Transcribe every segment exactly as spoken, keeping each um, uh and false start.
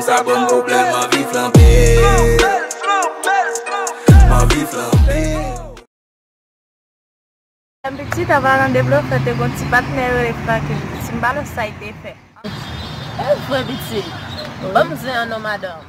Sa ban m pwoblèm, m anvi flanbe. M anvi flanbe. Lè m pitit, an palan de blofè, te gon ti patnè yo rele Franky. Si m pa lòs sa, li te fè. E vre, pitit. Ban m zen an non, madanm.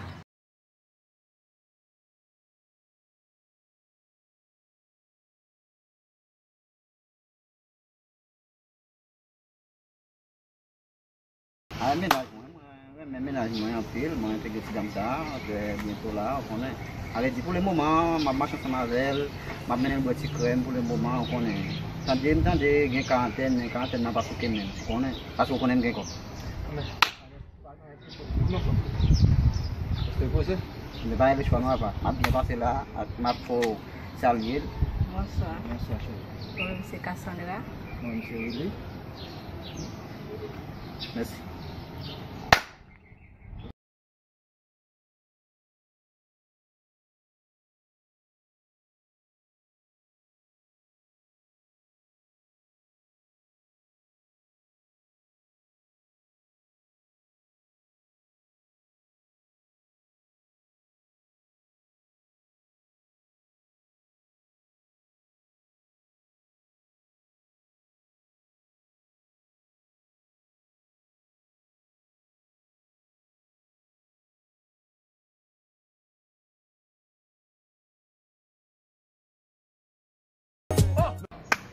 A, mennaj mwen, mwen renmen mennaj mwen anpil, mwen entegre ti dam sa, trè byento la, ou konnen. A vle di, pou le moman, m ap mache ansanm avè l, m ap mennen l bwè ti krèm pou le moman, ou konnen. Tande m tande, gen karantèn, men karantèn nan pa souke menm, ou konnen. Paske ou konnen m gen kòb. Mwen pa gen chwa non, papa. M ap byen pase la, ak m ap fè w salye l. Bonswa. Bonswa, cheri. Mwen menm se Cassandra. Mwen menm se Willy. Mèsi.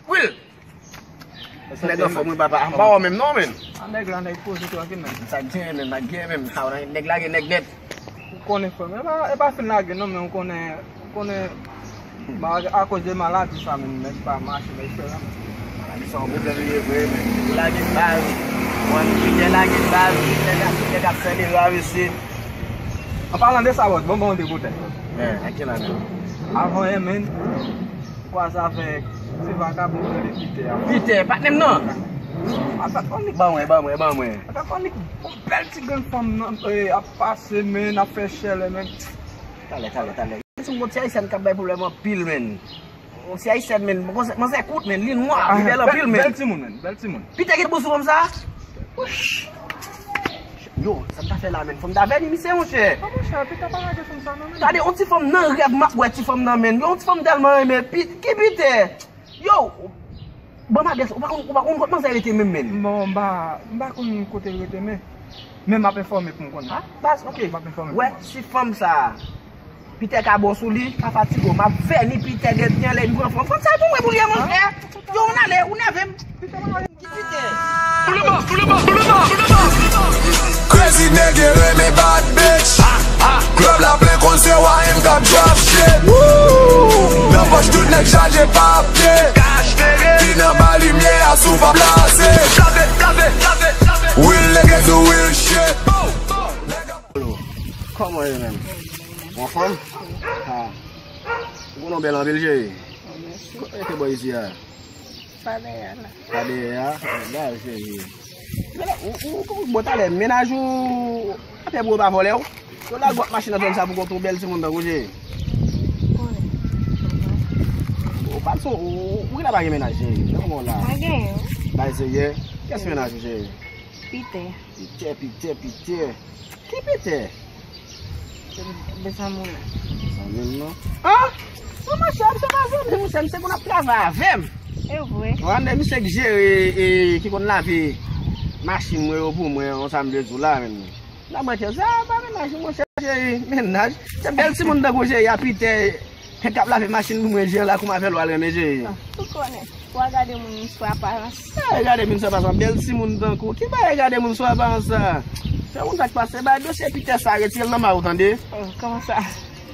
Will! Nèg anfòm wi papa. M pa wè w menm non, menn. A nèg la, nèg poze trankil, menn. Sa k genyen menm, sa k genyen menm. Sa w nan nèg lage nèg nèt. Ou konnen frè m. E pa, e pa fin lage non, men ou konnen, ou konnen ma-, akoz de maladi sa menm, nèg pa mache, nèg fè anyen. Maladi sa yon pwoblèm li ye vre, men. Ou lage baz. Mwen, Pitè lage baz, Pitè k ap, Pitè k ap fè lera, mesye. An palan de sa, bòs, bon, bon, de kote. Eh, ak ki la menm? Avan yè, menn. Kwaze avèk ti vakabon ki rele Pitè a. Pitè, patnè m nan. Ata konik. Ban mwen, ban mwen, ban mwen. Ata konik, yon bèl ti grenn fanm nan, eh, ap pase, menn, ap fè chèlè, menn. Talè, talè, talè. Se yon ti ayisyèn k ap bay pwoblèm anpil, menn. Yon ti ayisyèn, menn. Manzè, manzè kout, menn. Li nwa, li bèl anpil, menn. Bèl timoun, menn. Bèl timoun. Pitè gen bouzou konsa? Wouch. Yo, sa m ta fè la, menn? Fò m ta avèti misye, monchè. A, monchè, Pitè pa lage fanm sa non, menn. Gade, yon ti fanm nan rèv m ap wè ti fanm nan, menn. Yo, yon ti fanm m tèlman renmen. Pi-, ki Pitè? Yo, ban m adrès, ou pa konn, ou pa konn kot manzè rete menm, menn. Bon, m pa, m pa konn kote l rete, men, men m ap enfòme pou m konnen. A, baz, ok. M ap enfòme pou m konnen. Wè, ti fanm sa. Pitè ka bon sou li, pa fatige w. M ap vèni Pitè dèt li anlè, m pran fanm. Fanm sa tou mwen pou li an, monchè. Yo, ou n ale, ou nève m. Ki Pitè? Crazy nèg e renmen bad bitch. Club la plen konn se Y M k ap drop shit. Nan pòch tout nèg chaje papye. Ki nan ba limyè a sou pa plase. Will niggas do will shit. Kòman w ye menm? Ou anfòm? Ha. Ou konnen w bèl anpil, cheri. Mèsi. Kot w rete bò isi a? Pa dèyè a la. Pa dèyè a? Bèl, cheri. Ou, ou, ou, bon, talè, mennaj ou ap fè bri pa vòlè w. Yo lage w ak machin nan zòn sa pou kont ou, bèl timoun tankou w, cheri. Konnen. Ou pa t son, ou, ou, ou genlè pa gen mennaj, cheri. Nan moman w la. Pa genyen. Bay serye. Kiyès mennaj ou, cheri? Pitè. Pitè, Pitè, Pitè. Ki Pitè? Bezanmi w la. Bezanmi m nan. Ah! Non, monchè, misye pa zanmi m, monchè, misye konn ap travay avè m. E vre. Wande, misye k jere, e, ki konn lave machin mwen yo pou mwen, yon sa m vle di w la, menm. La mwen te di, ah, pa mennaj, monchè, cheri, mennaj. Se bèl timoun tankou cheri a, Pitè. Nèg k ap lave machin pou mwen, jere la, kòman fè lwa l renmen jere. Ah, ou konnen. Ou a gade moun sou aparans. Eh, gade moun sou aparans, bèl timoun tankou. Ki bagay gade moun sou aparans sa? Fè moun sa k pase, bay dosye Pitè sa, retire l nan men w, tande? Oh, kòman sa?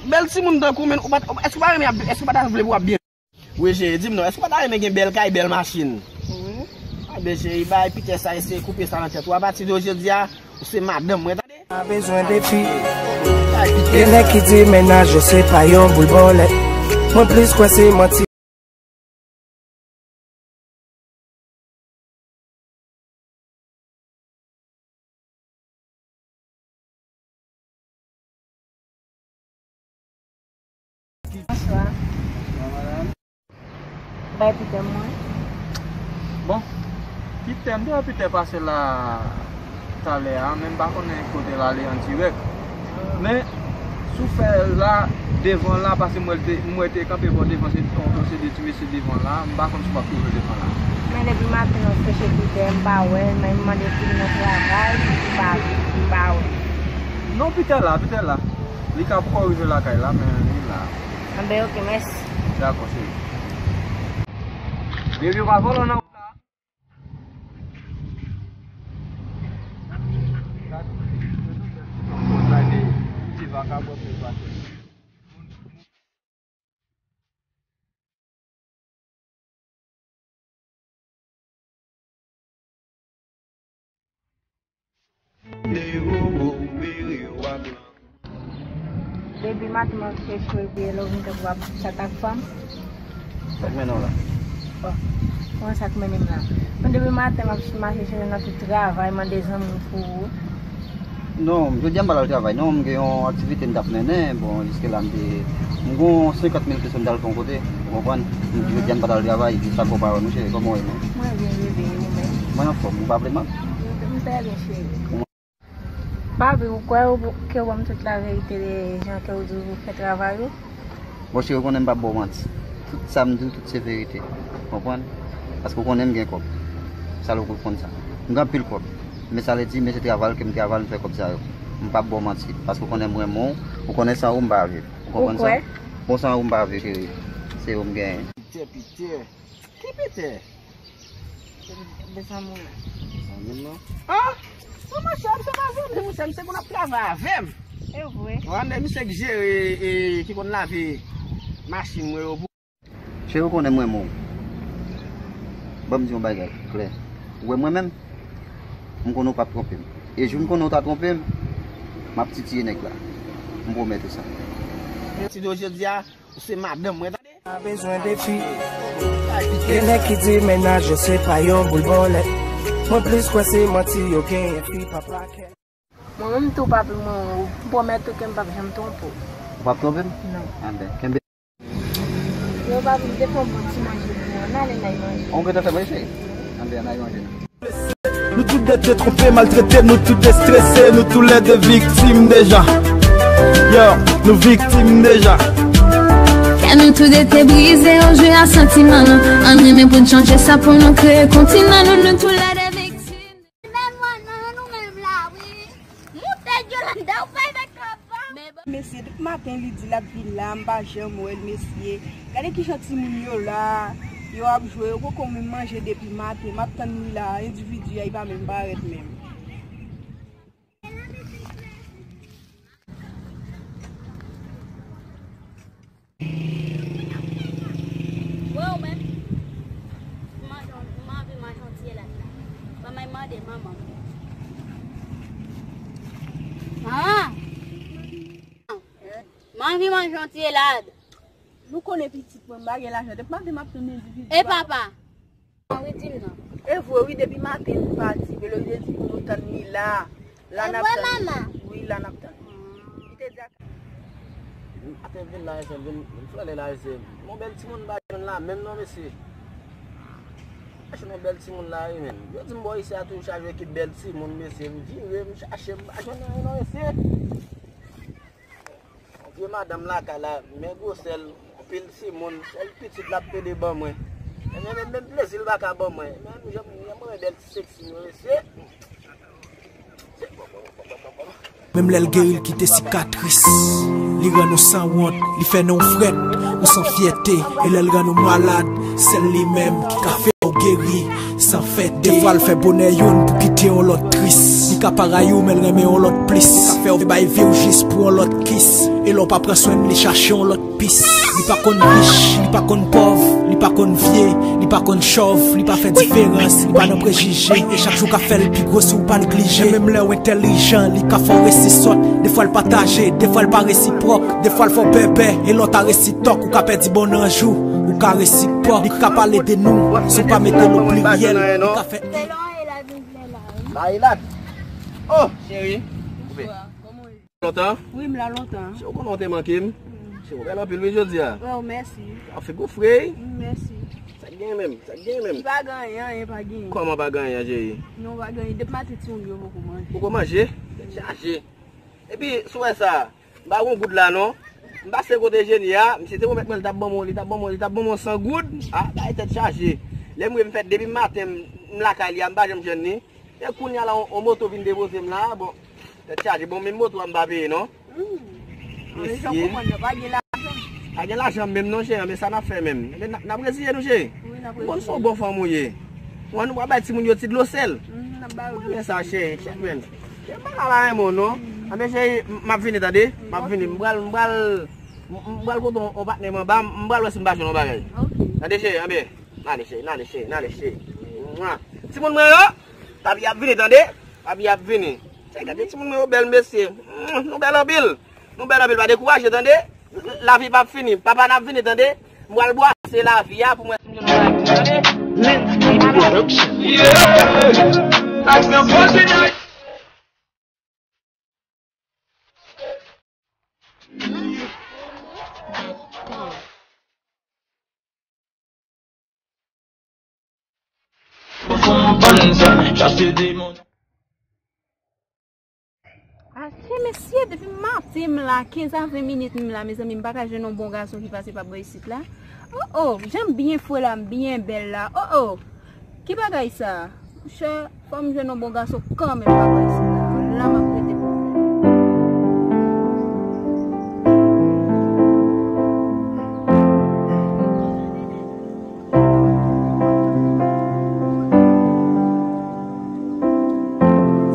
Bèl timoun tankou, men ou pa t, èske ou pa renmen, èske ou pa ta vle pou w ap byen? Wi, cheri, di m non, èske ou pa ta renmen gen bèl kay, bèl machin? Wi. A ben, cheri, bay Pitè sa, eseye koupe sa nan tèt ou. Apati de jodi a, ou se madanm mwen, tande? Pa bezwen defi. Gen nèg ki di mennaj yo se pa yon boul bòlèt. Mwen plis kwè se manti. Bonswa. Bonswa, madanm. Bay Pitè mwen. Bon, Pitè, m te wè Pitè pase la. Talè a, men m pa konnen kote l ale an dirèk. Men, si w fè la, devan la, paske m wè l te, m wè te kanpe bò devan, se, yon, yon seri de ti mesye devan la, m pa konn si w ap twouve l devan la. Men depi maten, m ap chèche Peter, m pa wè l, men m mande pou l nan travay, m pa, m pa wè l. Non, Peter la, Peter la. Li ka poko rive lakay la, men li la. Anben, oke, mèsi. Dakò, cheri. Baby, ou pa vòlò nan wout la. Depi maten m ap chèche w, epi lè w vin tankou w ap chat ak fanm. Sa k mennen w la? Bon, kòman sa k mennen m la? Bon, depi maten m ap mache chèche nan tout travay, mande zanmi pou ou. Non, jodi a m pa t al travay non, m gen yon aktivite m t ap mennen, bon, jiske la m te, m gen yon senkant mil peso m t al fè yon kote, ou konprann? M di jodi a m pa t al travay, se sa k fè w pa wè m, cheri, kòman w ye menm? Mwen byen, bebe, e ou menm? Mwen anfòm, ou pa vle m ap? M trè byen, cheri. Papi, ou kwè ou, ke w ban m tout laverite de jan ke w di w fè travay ou? Bon, cheri, ou konnen m p ap ba w manti. Tout sa m di w, tout se verite. Konprann? Paske ou konnen m gen kòb. Sa lè ou konn sa. M gen anpil kòb. Men sa vle di, men se travay ke m travay, m fè kòb sa yo. M p ap ba w manti. Paske ou konnen m renmen w. Ou konnen san ou m pa viv. Ou konprann sa? Ou kwè? Bon, san ou m pa viv, cheri. Se ou m genyen. Pitye, pitye. Ki pitye? Bezwen moun nan. Bezwen moun nan? Ah! Mwen, monchè, misye pa zanmi, monchè, misye konn ap travay avè m. E vre? Wi, men misye k jere, e, ki konn lave machin mwen yo pou. Cheri, ou konnen mwen renmen w. Ban m di yon bagay klè. Ou wè mwen menm, m konnen ou p ap twonpe m. E jou m konnen ou ta twonpe m, m ap titiye nèg la. M pwomèt ou sa. Ti do jodi a, ou se madanm mwen, tande? Pa bezwen defi. Gen nèg ki di mennaj yo se pa yon boul bòlèt. Mwen plis kwè se manti yo genyen, fi pa pakèt. Mwen menm tou, papi, mwen, m pwomèt ou ke m p ap janm twonpe w. Ou p ap twonpe m? Non. Anben, kenbe. Yo, papi, m te fè yon bon ti manje pou ou. Ann ale, n al manje. Ou gentan fè manje? Anben, ann al manje. Nou tout de te twonpe, maltrete, nou tout de strese, nou toulède viktim deja. Yo, nou viktim deja. Kè nou tou de te brize, ou jwe a santiman nou. Ann renmen pou n chanje sa pou nou kreye kontinan nou, nou toulède viktim. Men mwen, non, nou menm la, wi. Moute Yolanda, ou pa met kòb. Mesye, depi maten li di l ap vin la, m pa janm wè l, mesye. Gade kijan timoun yo la, yo ap jwe, yo poko menm manje depi maten, m ap tann li la, endividi a, li pa menm parèt menm. Wè ou menm? M anvi manje yon ti elad la. Ban mwen mande manman m. Manman! M anvi manje yon ti elad. Nou konnen pitit mwen, m pa gen lajan. Depi maten m ap tann endividi a. E papa? Wi, di m non. E vre, wi, depi maten li pati, Melody di pou nou tann li la. La n ap tann li. Wi, la n ap tann li. Li te di ak. Maten vin la, vin, vin flale la, se yon bèl timoun m pa jwenn la menm non, mesye. M pa jwenn yon bèl timoun la, wi, menm. Yo di m bò isi a toujou chaje ki bèl timoun, mesye. M vire, m chache, m pa jwenn anyen non, mesye. Vye madanm lakay la, men gwosè l, anpil timoun, sèl pitit l ap pede ban mwen. Men, men, men, menm plezi l pa ka ban mwen. Men, jan, jan mwen bèl ti seksi, mwen mesye. Menm lè l geri, l kite sikatris. Li rann ou sanwont, li fè non w frèt, ou san fyète. E lè l rann ou malad, sèl li menm ki ka fè w geri. San fèt, defwa l fè bonè youn pou kite yon lòt tris. Li ka pa rayi w, men l renmen yon lòt plis. Li ka fè w bay vi w jis pou yon lòt kis. E lè w pa pran swen l, li chache yon lòt pis. Li pa konn rich, li pa konn pòv, li pa konn vye, li pa konn chòv, li pa fè diferans, li pa nan prejije. E chak jou ka fè l pi gwo si w pa neglije. Menm lè w entèlijan, li ka fè w resi sòt. Defwa l pataje, defwa l pa resipwòk. Defwa l fè w bèbè, e lè w ta resi tòk, ou ka pèdi bon nan jou, ou ka resi pòk. Li ka pale de nou, si w pa mete l o pliryèl, li ka fè. Selon Elad, vin vle la, wi. Ba Elad. Oh, cheri. Bonswa, kòman w ye? Lontan? Wi, m la lontan. Cheri, ou konnen w te manke m. Mm. Cheri, ou bèl anpil, wi, jodi a. Oh, mèsi. Ou fè gwo frey. Mm, mèsi. Gen menm, sa gen menm. Li pa gen anyen, anyen pa gen. Kòman pa gen anyen, cheri? Non, pa gen anyen. Depi maten timoun yo poko manje. Poko manje? Tèt chaje. Epi, si w wè sa, m pa gon goud la non. M pase kote Jeni a, misye te pwomèt mwen li t ap ban mwen, li t ap ban mwen, li t ap ban mwen san goud. Ah, bagay tèt chaje. Lè m rive m fè depi maten m, m lakay li a, m pa janm jwenn li. E kounye a la, on, on moto vin depoze m la, bon, tèt chaje, bon, menm moto a m pa peye non. Mesye. Pa gen lajan. Pa gen lajan menm non, cheri, men sa n ap fè menm? Men n ap, n ap reziye nou, cheri. Wi, n ap reziye. Bon, se yon bon fanm ou ye. Bon, nou pral bay timoun yo ti dlo sèl. Mwen renmen sa, cheri, cheri, men. Cheri, m pa ka pa renmen w non. Anben, cheri, m, m ap vini, tande? M ap vini. M pral, m pral, m, m pral kote yon, yon patnè m anba, m pral wè si m pa jwenn yon bagay. Tande, cheri, anben. N ale, cheri, n ale, cheri, n ale, cheri. Mwa. Timoun mwen yo, papi ap vini, tande? Papi ap vini. Cheri, gade timoun mwen yo bèl, mesye. Mm, nou bèl anpil. Nou bèl anpil, pa dekouraje, tande? Lavi p ap fini. Papa n ap vini, tande? M pral bwase lavi a pou mwen si m jwenn yon bagay, tande? Lens Production. Yeah. Atye, mesye, depi maten m la, kenz a ven minit m la, mezanmi, m pa ka jwenn yon bon gason ki pase pa bò isit la. Oh, oh, jan m byen fre la, m byen bèl la. Oh, oh, ki bagay sa? Monchè, fò m jwenn yon bon gason kanmenm pa bò isit la. La m ap rete pou mwen.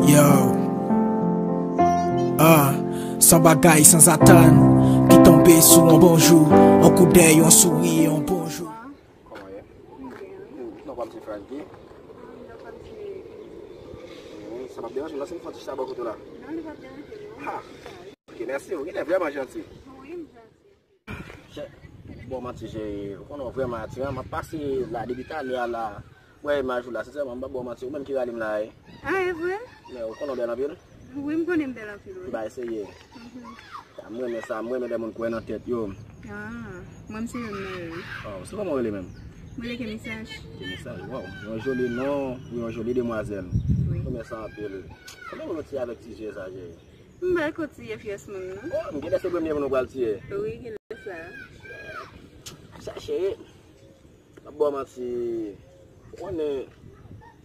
Yo. Ah, se yon bagay sanzatann ki tonbe sou yon bon jou, yon koudèy, yon souri, yon bonjou. Kòman ye? Non, pa m se Frankie. Hmm, sa p ap deranje w non si m fè yon ti chita bò kote w la? Non, li p ap deranje non. Ha! Ok, mèsi, ou genlè vrèman janti. Wi, m janti. Chè, bon manti, cheri, ou konnen w vrèman atiran. M ap pase la depi talè a la. Mwen imaj ou la, sensèman, m p ap ba w manti, ou menm ki rale m la, wi. Ah, e vre? Men ou konnen w bèl anpil. Wi, m konnen m bèl anpil, wi. M ba eseye. Mhm. Sa, m renmen sa, m renmen lè moun kwè nan tèt yo. Ah, mwen, m se youn nan yo, wi. Oh, se kòman w rele menm? Mwen rele Kemisaj. Kemisaj, waw. Yon joli non pou yon joli demwazèl. Wi. M renmen sa anpil. Kòman w ti avèk ti je sa, cheri? M bèl kout tiye fyès moun nan. Oh, m genlè se premye moun ou pral tiye. Wi, genlè sa. Sa cheri, m ap ba w manti. Ou konnen,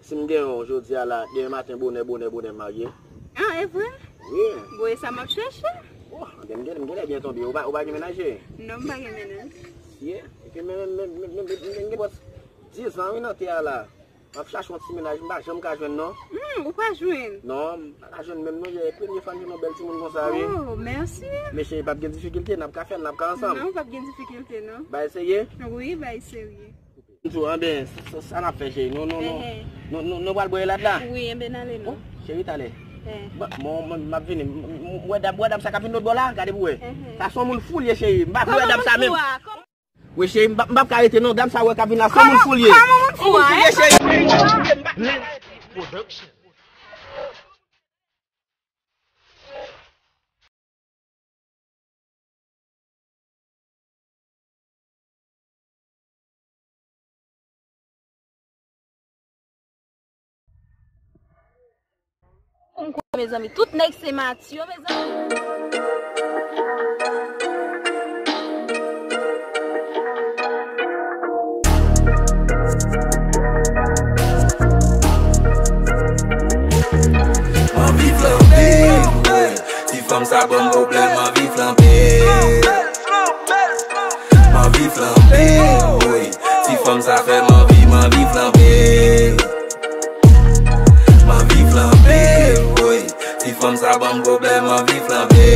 si m gen yon jodi a la, demen maten bonè, bonè, bonè, m marye. Ah, e vre? Wi. Bon, e sa m ap chèche. Oh, m gen, m gen, m genlè byen tonbe. Ou pa, ou pa gen mennaj? Non, m pa gen mennaj. Ye, epi men, men, men, men, men, men, m gen bòs dis an, wi, nan tè a la. M ap chache yon ti mennaj, m pa janm ka jwenn non. Hmm, ou pa jwenn? Non, m pa ka jwenn menm non, se premye fwa m jwenn yon bèl timoun konsa, wi. Oh, mèsi. Men cheri, p ap gen difikilte, n ap ka fè l, n ap ka ansanm. Non, p ap gen difikilte, non. Bagay serye? Wi, bagay serye. M di w, anben, sa, sa, sa n ap fè, cheri? Nou, nou, nou, nou, nou, nou pral bwè elad la? Wi, enben, n ale non. Oh, cheri, talè. Bon, mwen, mwen, m ap vini. M, m, m wè dam, wè dam sa k ap vin lòt bò la, gade pou wè. Sa se yon moun fou l ye, cheri. M pa vle wè dam sa menm. Wi, cheri, m p ap, m p ap ka rete non. Dam sa wè k ap vin la, se yon moun fou l ye. Kòman moun fou a, cheri? M kwè, mezanmi, tout nèg se mati yo, mezanmi. M anvi flanbe, wi. Ti fanm sa ban m pwoblèm, m anvi flanbe. M anvi flanbe, wi. Ti fanm sa fè m anvi, m anvi flanbe. M anvi flanbe, wi. Ti fanm sa ban m pwoblèm, m anvi flanbe.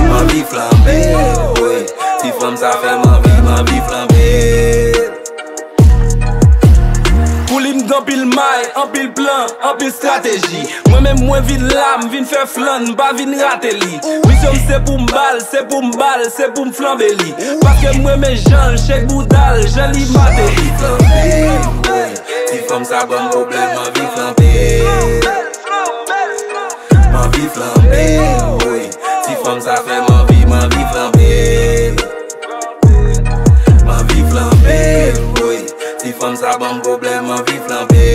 M anvi flanbe, wi. Ti fanm sa fè m anvi, m anvi flanbe. Pou li m gen anpil may, anpil plan, anpil estrateji. Mwen menm mwen vin la, m vin fè flann, m pa vin rate li. Misyon m se pou m ba l, se pou m ba l, se pou m flanbe li. Paske m renmen jan l shake bouda l, jan li mate li. Ti fanm sa ban m pwoblèm, m anvi flanbe. M anvi flanbe, wi. Ti fanm sa fè m anvi, m anvi flanbe. M anvi flanbe, Sa ban m pwoblèm, m anvi flanbe.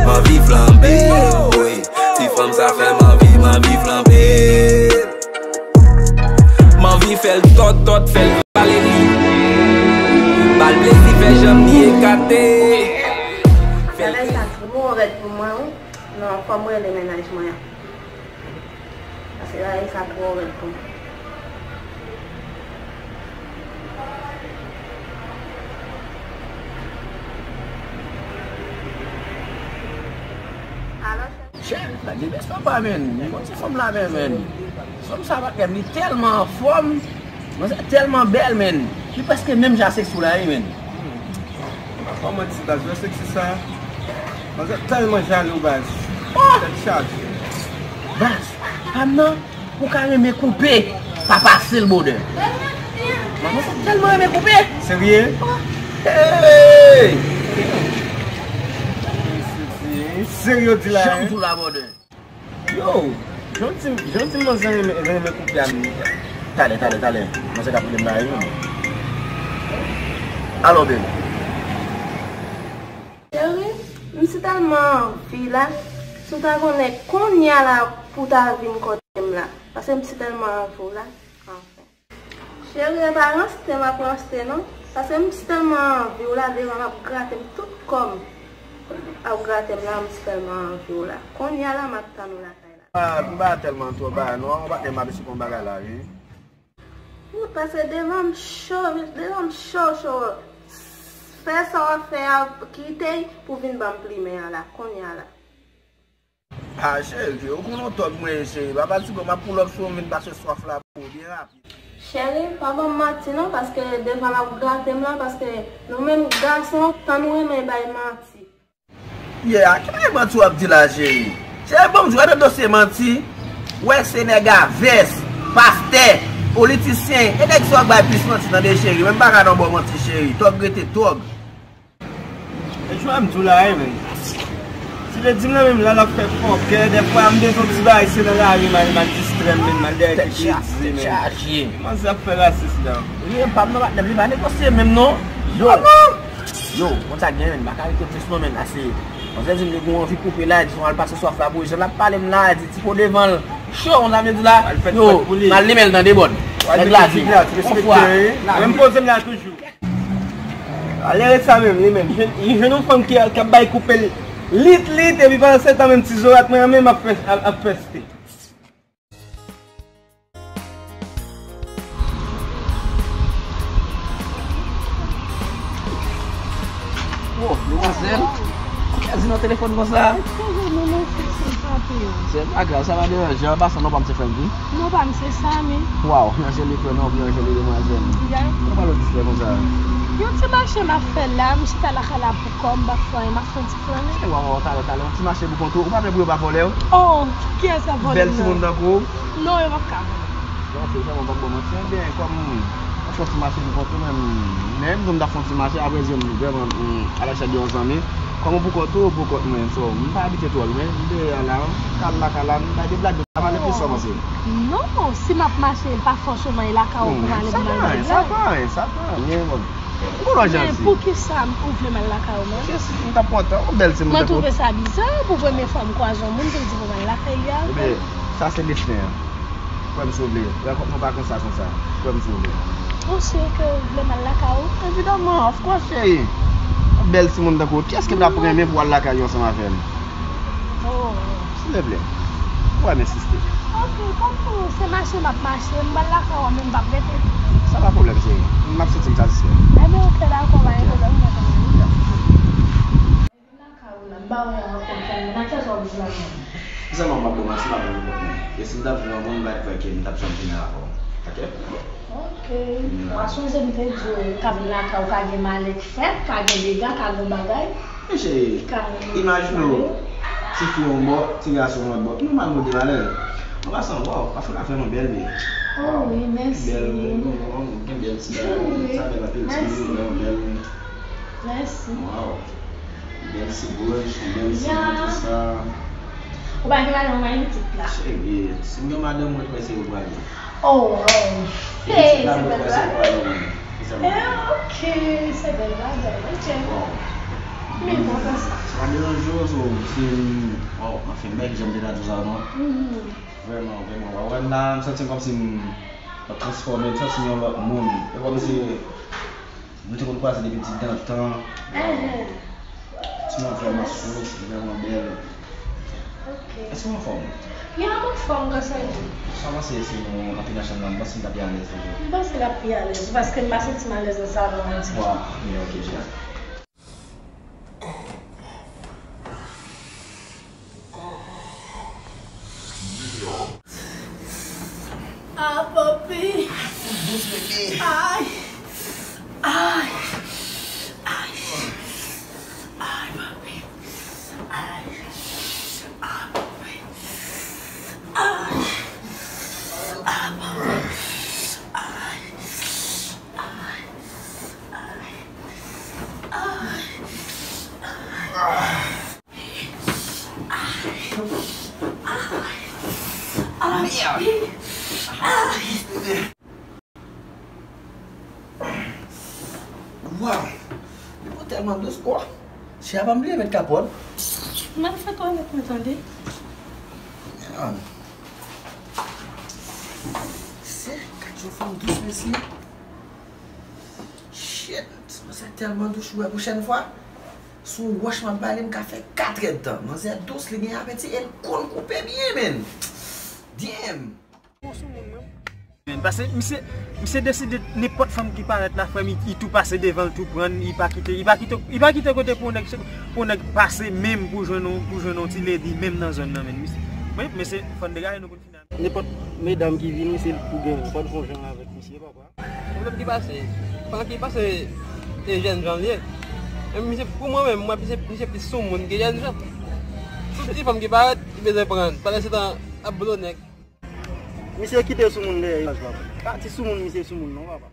M anvi flanbe, wi. Ti fanm sa fè m anvi, m anvi flanbe. M anvi fè l tòt, tòt, fè l vale li. Ba l plezi, fè janm li ekate. Bagay sa twò rèd pou mwen, wi. Non, fò m rele mennaj mwen an. Paske bagay sa twò rèd pou mwen. Alo, cheri. Cheri, la gen bès papa, menn. Li konn se fanm la, menn, menn. Fanm sa, patnè m, li tèlman anfòm. Manzè tèlman bèl, menn. Li prèske menm jan seksi w la, wi, menn. Pa manti, baz, wè seksi sa. Manzè tèlman jalou, baz. Tèt chaje. Baz, pa m nan, ou ka renmen koupe, pa pase l bòdè. Manzè tèlman renmen koupe. Serye? Hey! Serye w di la, jan m di w la, bòdè. Yo, jan w di m, jan w di m manzè renmen, renmen koupe a m. Talè, talè, talè. Manzè ka pran m la, wi. Alo, baby. Cheri, m si tèlman anvi la, si w ta konnen kounye a la pou w ta vin kote m la. Paske m si tèlman anvi w la. Anfen. Cheri, e pa ranste m ap ranste non. Paske m si tèlman anvi w la, devan m ap grate m tout kò m. Ap grate m la, m si tèlman anvi w la. Kounye a la, m ap tann ou lakay la. Ah, m pa tèlman twò ba non, patnè m ap esplike yon bagay la, wi. Wi, paske devan m cho, devan m cho, cho. Fè sa w ap fè a, kite y pou vin ban m plimen an la, kounye a la. Ah, cheri, ou konnen w tòg mwen ye, cheri. Papa Tigo, m ap pull up sou ou, m vin pase swaf la pou ou byen rapid. Cheri, pa ban m manti non, paske devan l ap grate m lan, paske nou menm gason, tan nou renmen bay manti. Yeah, ki bagay manti w ap di la, cheri? Cheri, ban m di w, gade dosye manti. Wè, se nèg a vès, pastè, politisyen, e nèg sa w ap bay plis manti, tande, cheri. Men m pa ka nan bò manti, cheri. Tòg rete tòg. E jwè m di w la, wi, menn. Si te di m nan menm la, l ap fè fòkè. Dèfwa, m bezwen ti bagay, se nan lari m al, m al distrè m, menn, m al dèyè ti kredi, menn. Manzè ap fè rasis la. Li menm pa m nan patnè m, li pa negosye menm non. Yo. Yo, konn sa k gen, menn, m pa ka rete plis non, menn, ase. Manzè di m li gon anvi koupe la, di m al pase swaf la pou li. Jan l ap pale m la, di ti po devan l. Cho, konn sa m di la. Yo, m al limen l nan de bòn. Nèg la di m. Yon fwa. Mwen m poze m la toujou. Alè rèd sa menm, li menm. Jwenn, li jwenn yon fanm ki, ki ap bay koupe l lit, lit, epi pandan se tan menm ti zorat mwen an menm ap fè, ap, ap fè steak. Oh, demwazèl. Ou kazi nan telefòn konsa? Eskize m, non, non, se, se pa pou yo. Se pa grav, sa pa deranje, an pasan non pa m se Franky. Non, pa m se Samy. Waw, yon joli prenon, yon joli demwazèl. Ya. Ou pale distrè konsa? Yon ti mache m ap fè la, m chita lakay la pou kò m, m p ap fè anyen, m ap fè yon ti flannen. E waw, waw, talè, talè, yon ti mache pou kont ou, ou pa pè pou yo pa vòlè w? Oh, kiyès ap vòlè m nan? Bèl timoun tankou w? Non, yo p ap ka vòlè m. Bon, se vrèman, m p ap ba w manti, ebyen, kòm m ap fè yon ti mache pou kont ou menm, men m di w m t ap fè yon ti mache, apre di m vrèman, m, a la chè de yon zanmi. Kòm ou pou kont ou, ou pou kont mwen, so, m pa abitye twò lwen, m dèyè a la, m kal lakay la, m bay de blag, m pa pale plis sa w panse. Non, si m ap mache, pa fòseman e lakay ou pou m ale pou m al bay blag. Sa pa anyen, sa pa anyen, bon. Ou konn w jan l ye. Men poukisa ou vle m al lakay ou menm? Jis, m t ap kontan, yon bèl timoun tankou w. Mwen twouve sa biza pou premye fwa m kwaze yon moun pou l di pou m al lakay li a. Ebyen, sa se desten an. Kwè m si w vle. Rankont nou pa konsa, konsa. Kwè m si w vle. Ou si ke w vle m al lakay ou? Evidaman, of course, cheri. Yon bèl timoun tankou w, kiyès ki pa t ap renmen pou al lakay li ansanm avè m? Oh. Silvouplè. Ou pa m ensiste. Ok, kòm pou se mache m ap mache, m pral lakay ou, men m p ap rete. Sa pa pwoblèm, cheri. M ap santi m satisfè. Ebyen, ok, dakò, pa gen pwoblèm, m kontan. Vin lakay ou la, m pa wè ankò kèl moun. A kiyès w ap vin lakay mwen? Sèlman m p ap ba w manti, m ap vin pou kont mwen. E si m t ap vin yon moun, m pa t kwè ke m t ap janm vini avè w. Ok. Ou pa sonje m te di w, ou ka vin lakay ou, ka gen malè k fèt, ka gen dega, ka gen bagay. Men cheri, imajine w, ti fi yon bò, ti gason yon lòt bò. Nòmal pou gen malè. An pasan, waw, pafè w ka fè yon bèl men. Oh wi, mèsi. Bèl, gen bèl ti bagay. Sa bèl anpil, ti men, yon bèl men. Mèsi. Waw. Bèl ti bwòch, bèl ti men, tout sa. Ou pa gen madanm ou pa gen pitit la? Cheri, si m gen madanm, mwen kwè se ou pral gen. Oh, wow. Hey, se bèl bagay. Eh, ok, se bèl bagay, ok. Wow. M enpòtan sa. Sa pa deranje w, so, si, wow, anfen, bèl jan m te ka di w sa, non? Mhm. Vrèman, vrèman. Wè, wè, la, m santi m kòmsi m ap transfòme, m santi m yon lòt moun. E kòmsi nou te konn kwaze depi ti dantan. Mhm. Timoun vrèman sou, vrèman bèl. Ok. Èske w anfòm? Ya, m anfòm, gras a Dye. Sa w panse si nou antre nan chanm nan, m panse n ta pi alèz toujou. M panse n ap pi alèz, paske m pa santi m alèz nan salon an ditou. Wa, men ok, Jia. Ah, papi. Ay. Ay. Ay. Ay, papi. Ay. Ah, papi. Ay. Ah, papi. Ay. Ay. Ay. Ay. Mèd! Waw! Li bon tèlman dous, bro. Chè a pa bliye met kapòt. M al fè twalèt mwen, tande. Mèd. Se, gad yon fanm dous, mesye. Shit, manzè tèlman dous, ou wè pwochèn fwa, sou wòch m ap bale, m ka fè katrèdtan. Manzè dous, li gen apeti e l konn koupe byen, menn. Damn! Bon sou moun, menm. Men, paske misye, misye deside nenpòt fanm ki parèt la, frè m, li, li tou pase devan l, tou pran l, li pa kite, li pa kite, li pa kite kote pou yon nèg, pou yon nèg pase menm pou jwenn yon, pou jwenn yon ti lady menm nan zòn nan, menm. Misye, men, men se fò n degaje nou pou n fini. Nenpòt medam ki vini, se pou gen, pa t gon jan avèk misye, papa. Pwoblèm ki pase, pandan ki pase, e jèn jan l ye. E misye, pou mwen menm, mwen, misye, misye plis soumoun ke jèn jan. Tout ti fanm ki parèt, li bezwen pran. Pandan se tan, ap blo nèg. Misye kite soumoun dèyè, papa. Pa ti soumoun, misye soumoun, non, papa.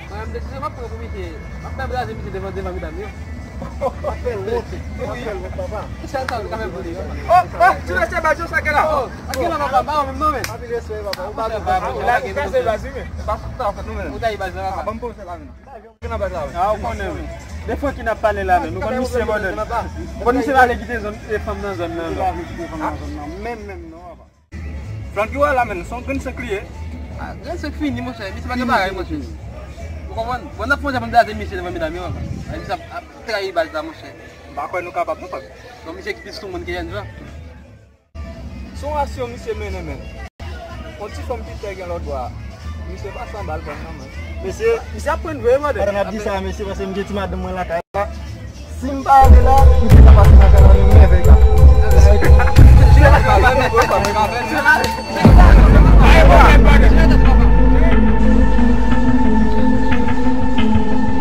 Mwen, m te di, m ap pran pou misye. M ap fè blaze misye devan, devan medam yo. M ap fè l wont. M ap fè l wont, papa. Sa, sa, sa fè pou li. Oh, oh, ti mesye baz yo sa gen la. Oh, ak gen la, papa, ba menm non, men. Anpil respè, papa. Ou pa gen baz. Ou la, ou kase baz, wi, men. Ou pa sou ta, ou fè nou, men. Ou ta yi baz la, papa. Ah, ban m pran sèl la, men. Gen nan baz la, wi. Ah, ou konnen, wi. De fwa ki n ap pale la, men. Nou konn misye modèl. Ou konn misye pale kite zòn, e fanm nan zòn nan, non. Menm, menm, non, papa. Francky wè la, menn, se yon grenn senk li ye. Ah, grenn senk fini, monchè. Misye pa gen bagay, monchè. Ou konprann? Bon, n ap fè yon jan pou n blaze misye devan medam yo, papa. Misye ap, ap trayi baz la, monchè. M pa kwè nou kapab, non, frè m. Bon, misye ki plis soumoun ke jèn jan. Se yon rasyon misye mennen, menn. Yon ti fanm Pitè gen lòt bò a. Misye pa sanba l pran nan men. Mesye, misye ap pran vre, brother. Pandan n ap di sa, mesye, paske m gen ti madanm mwen lakay la. Si m pa ale la, misye ka pase nan kay la, men mèvèy la.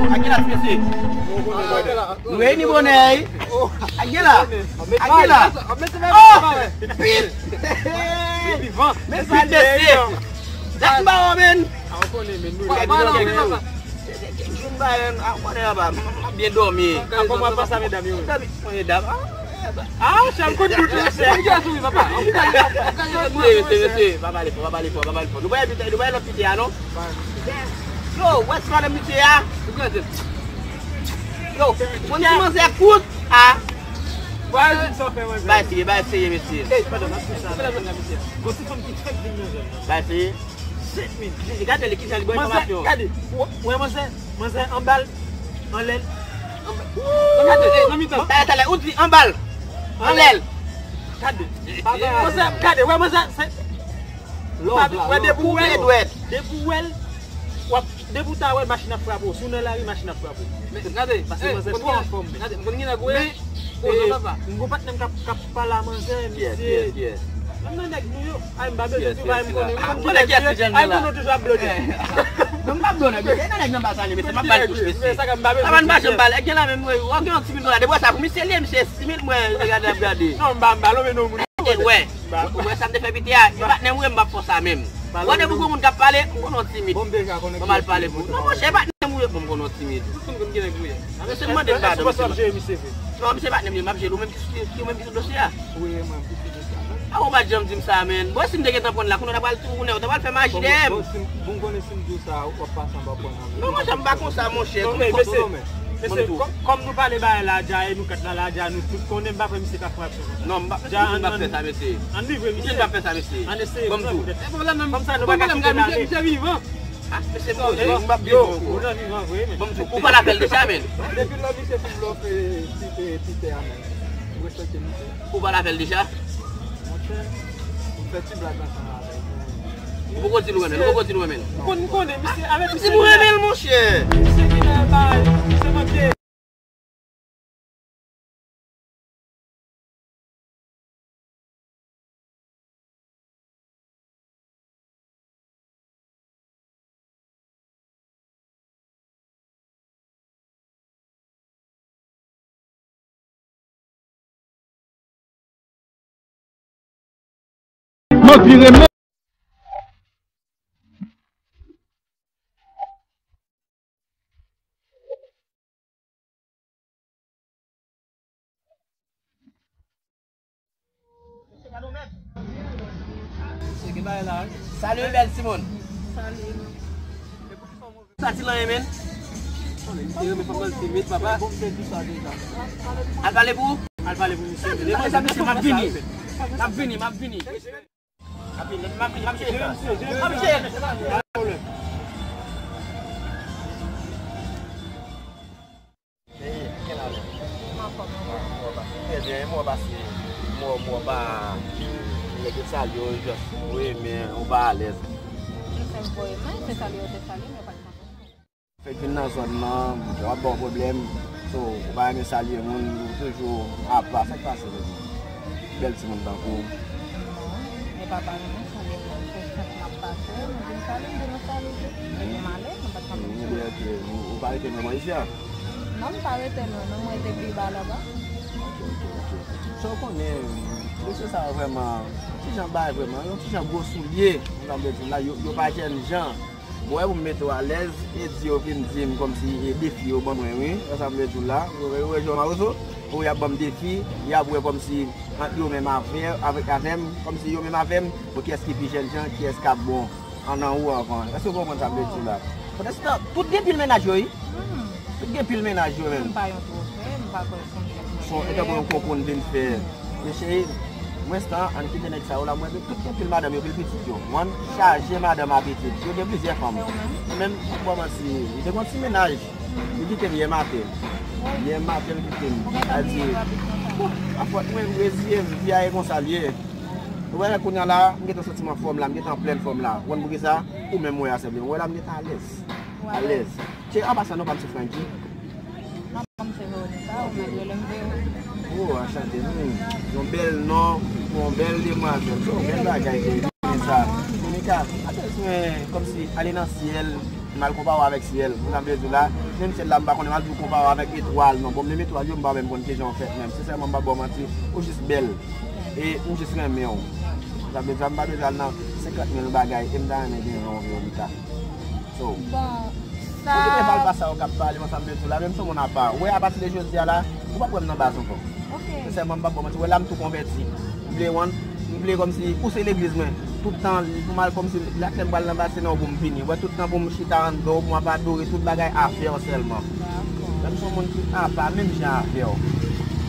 Ak gen la, mesye. Nou reyini bonè, wi. Ak gen la. Ak gen la. Oh! Pit! Men sa, mesye. Sa ki ba w, menn. Joun ba, menn. A, konnen la ba. M ap byen dòmi. Kòman w ap pase a medam yo? Medam. Ah, chè, m konn tout, chè. Mesye, mesye, mesye, pa pale fò, pa pale fò, pa pale fò. Nou pa, nou pa lòt pite a, non? Yo, wè sa nan misye a. Yo, mwen di manzè kout a. Bay serye, bay serye, mesye. Bay serye. Gade li kijan li ban enfòmasyon. Gade, wè manzè, manzè anba l, anlè l. Gade, nan mitan. Talè, talè, ou di anba l, anlè l. Gade. Manzè, gade, wè manzè, se Love la, wè, depi w wè l, depi w wè l, w ap, depi w ta wè l, machin ap frape w. Si w nan lari, machin ap frape w. Men gade, paske manzè twò anfòm, men. Gade, m konn gen nèg ou ye. M gon patnè m k ap, k ap pale a manzè, misye. Menm nan nèg nou yo. Ay, m pa bezwen di w, m konnen. M konnen kiyès ki jèn la. Ay, m konnen w toujou ap bloke. Non, m pa bloke, mesye. Nan nèg nan ba sa li, mesye, m ap ba l touch, mesye. Sa pa n pa janm pale. Gen la menm, w gen yon ti minit la. Depi w wè sa pou misye li ye, misye estimil mwen, regade l ap gade. Non, m pa, m pa lonmen non moun. Wè. Ou wè sa m te fè pite a? E patnè m ou ye, m p ap fè w sa menm. Wè depi gon moun k ap pale, m konn w timid. Bon, m deja konnen. Ban m al pale pou ou. Non, monchè, e patnè m ou ye, bon, m konn w timid. Tout moun konn kilè m ye. Mesye m mande l padon, mesye. Non, misye patnè m ye, m ap jere l, ou menm ki sou, ou menm ki sou dosye a. Wi, e mwen ki sou dosye a. A, ou pa t janm di m sa, menn. Bon, si m te gentan pran l la, kounye a w ta pral tounen, w ta pral fè maji dèyè m. Bon, si m, bon, m konnen si m di Sa, w ap pase anba pwen nan men. Non, mwen, jan m pa konsa, monchè. Non, men, mesye, mesye, kòm, kòm nou pale bagay la dja, e nou kat la, la dja, nou tout konnen, m pa kwè misye ka fè aksyon konsa. Non, m pa, dja, m pa fè sa, mesye. Ann livre misye. Misye pa fè sa, mesye. Ann eseye. Bon, m di w. Kòmsa nou pa ka kite l ale. Misye vivan. Ah, mesye, bon, m pa vivan ankò. Ou nan vivan vre, men. Bon, m di w, ou pale avè l deja, men. Depi lè misye fin blòfe, ti, ti, ti tè a, men. Ou respekte misye. Ou pale avè l deja? Monchè, ou fè ti blag ansanm avè l. Ou poko di l ou renmen l, ou poko di l ou renmen l. M konn, m konnen, misye, avèk misye. Di m ou renmen l, monchè. Misye genlè bay, misye manke. M anvi renmen. Salut, bèl timoun. Salut. Sa ti lan men. Konnen, misye renmen fanm nan, li timid, papa. Al pale pou ou? Al pale pou misye. Depi sa, mesye, m ap vini. M ap vini, m ap vini. M ap vini, m ap vini, m ap vini. M ap vini. Trè byen, mwen pase, mwen pa, nèg yo salye w, just, wi, men ou pa alèz. Yo fè m voye men, se salye yo te salye m, yo pa t konn. Fèk vin nan zòn nan, w ap ba w pwoblèm, so, ou pa renmen salye moun, ou toujou apa, sa k pase, bèl timoun tankou w? Non, e pa pa renmen salye moun, se senp m ap pase, m vin salye, m di nou salut tou, epi m ale, m pa t konn. Ou pa rete vrèman isi a? Non, m pa rete lwen, non, mwen rete pi ba laba. Ok, ok, ok. Sa w konnen, mesye sa yo vrèman, ti jan bay vrèman, yon ti jan gwo soulye, m ta vle di la, yo, yo pa jènjan. Mwen, pou m mete w alèz, e di yo vin di m kòmsi e defi yo ban mwen, wi. Wè sa m vle di w la? Yo, yo wè jan mawozo, pou y ap ban m defi, y ap wè kòmsi ant yo menm avè, avèk, avè m, kòmsi yo menm avè m, pou kiyès ki pi jènjan, kiyès k ap bon. An nan ou anvan. Èske w konprann sa m vle di w la? Poutèt sa, tout gen pil mennaj yo, wi. Tout gen pil mennaj yo, menm. M pa yon twofè, m pa kwè se yon jèn. Son, e tankou yon konkou n vin fè. Men cheri, mwen stan, ann kite nèg sa yo la, mwen tout gen pil madanm yo, pil pitit yo. Mwen chaje madanm a pitit. Yo gen plizyè fanm. E ou menm? Mwen menm, m pa manti, m te gon ti mennaj. Li kite m yè maten. Yè maten, li kite m. Konbyen tan li ye w ap viv konsa? Bon, afòt mwen, m reziye m, vi a e konsa l ye. Ou wè, kounye a la, m gentan santi m anfòm la, m gentan an plèn fòm la. Ou konn poukisa? Ou menm wè a, sè m, ou wè la, m gentan alèz. Alèz. Cheri, an pasan, non pa m se Franky. Non, pa m se Veronica, ou mèt rele m Vero. Oh, anchante, hmm. Yon bèl non, pou yon bèl demwazèl. Se yon bèl bagay, Veronica. Veronica, pa bezwen, kòmsi, ale nan syèl, m al konpare w avèk syèl. Ou konn sa m vle di w la? Menm syèl la, m pa konnen, m al di w konpare w avèk etwal, non. Bon, menm etwal yo, m pa menm konn kijan yo fèt menm. Sensèman, m pa ba w manti, ou jis bèl. E ou jis renmen w. Sa vle di, m pa bezwen al nan senkant mil bagay, e m ta renmen gen jan w, Veronica. So, bon, sa. Ou gentan pale pa sa yo k ap pale, mwen sa m vle di w la, menm si w moun apa. Ou wè, apati de jodi a la, ou p ap wè m nan baz ankò. Ok. Sensèman, m p ap ba w manti. Ou wè la, m tou konvèti. M vle, wan, m vle kòmsi pouse legliz mwen. Tout tan, pou m al kòmsi, lè m pral nan baz, se nan ou pou m vini. Ou wè, tout tan pou m chita anndan w, pou m ap adore, tout bagay afè w sèlman. Dakò. Menm si w moun ki apa, menm jan avè w.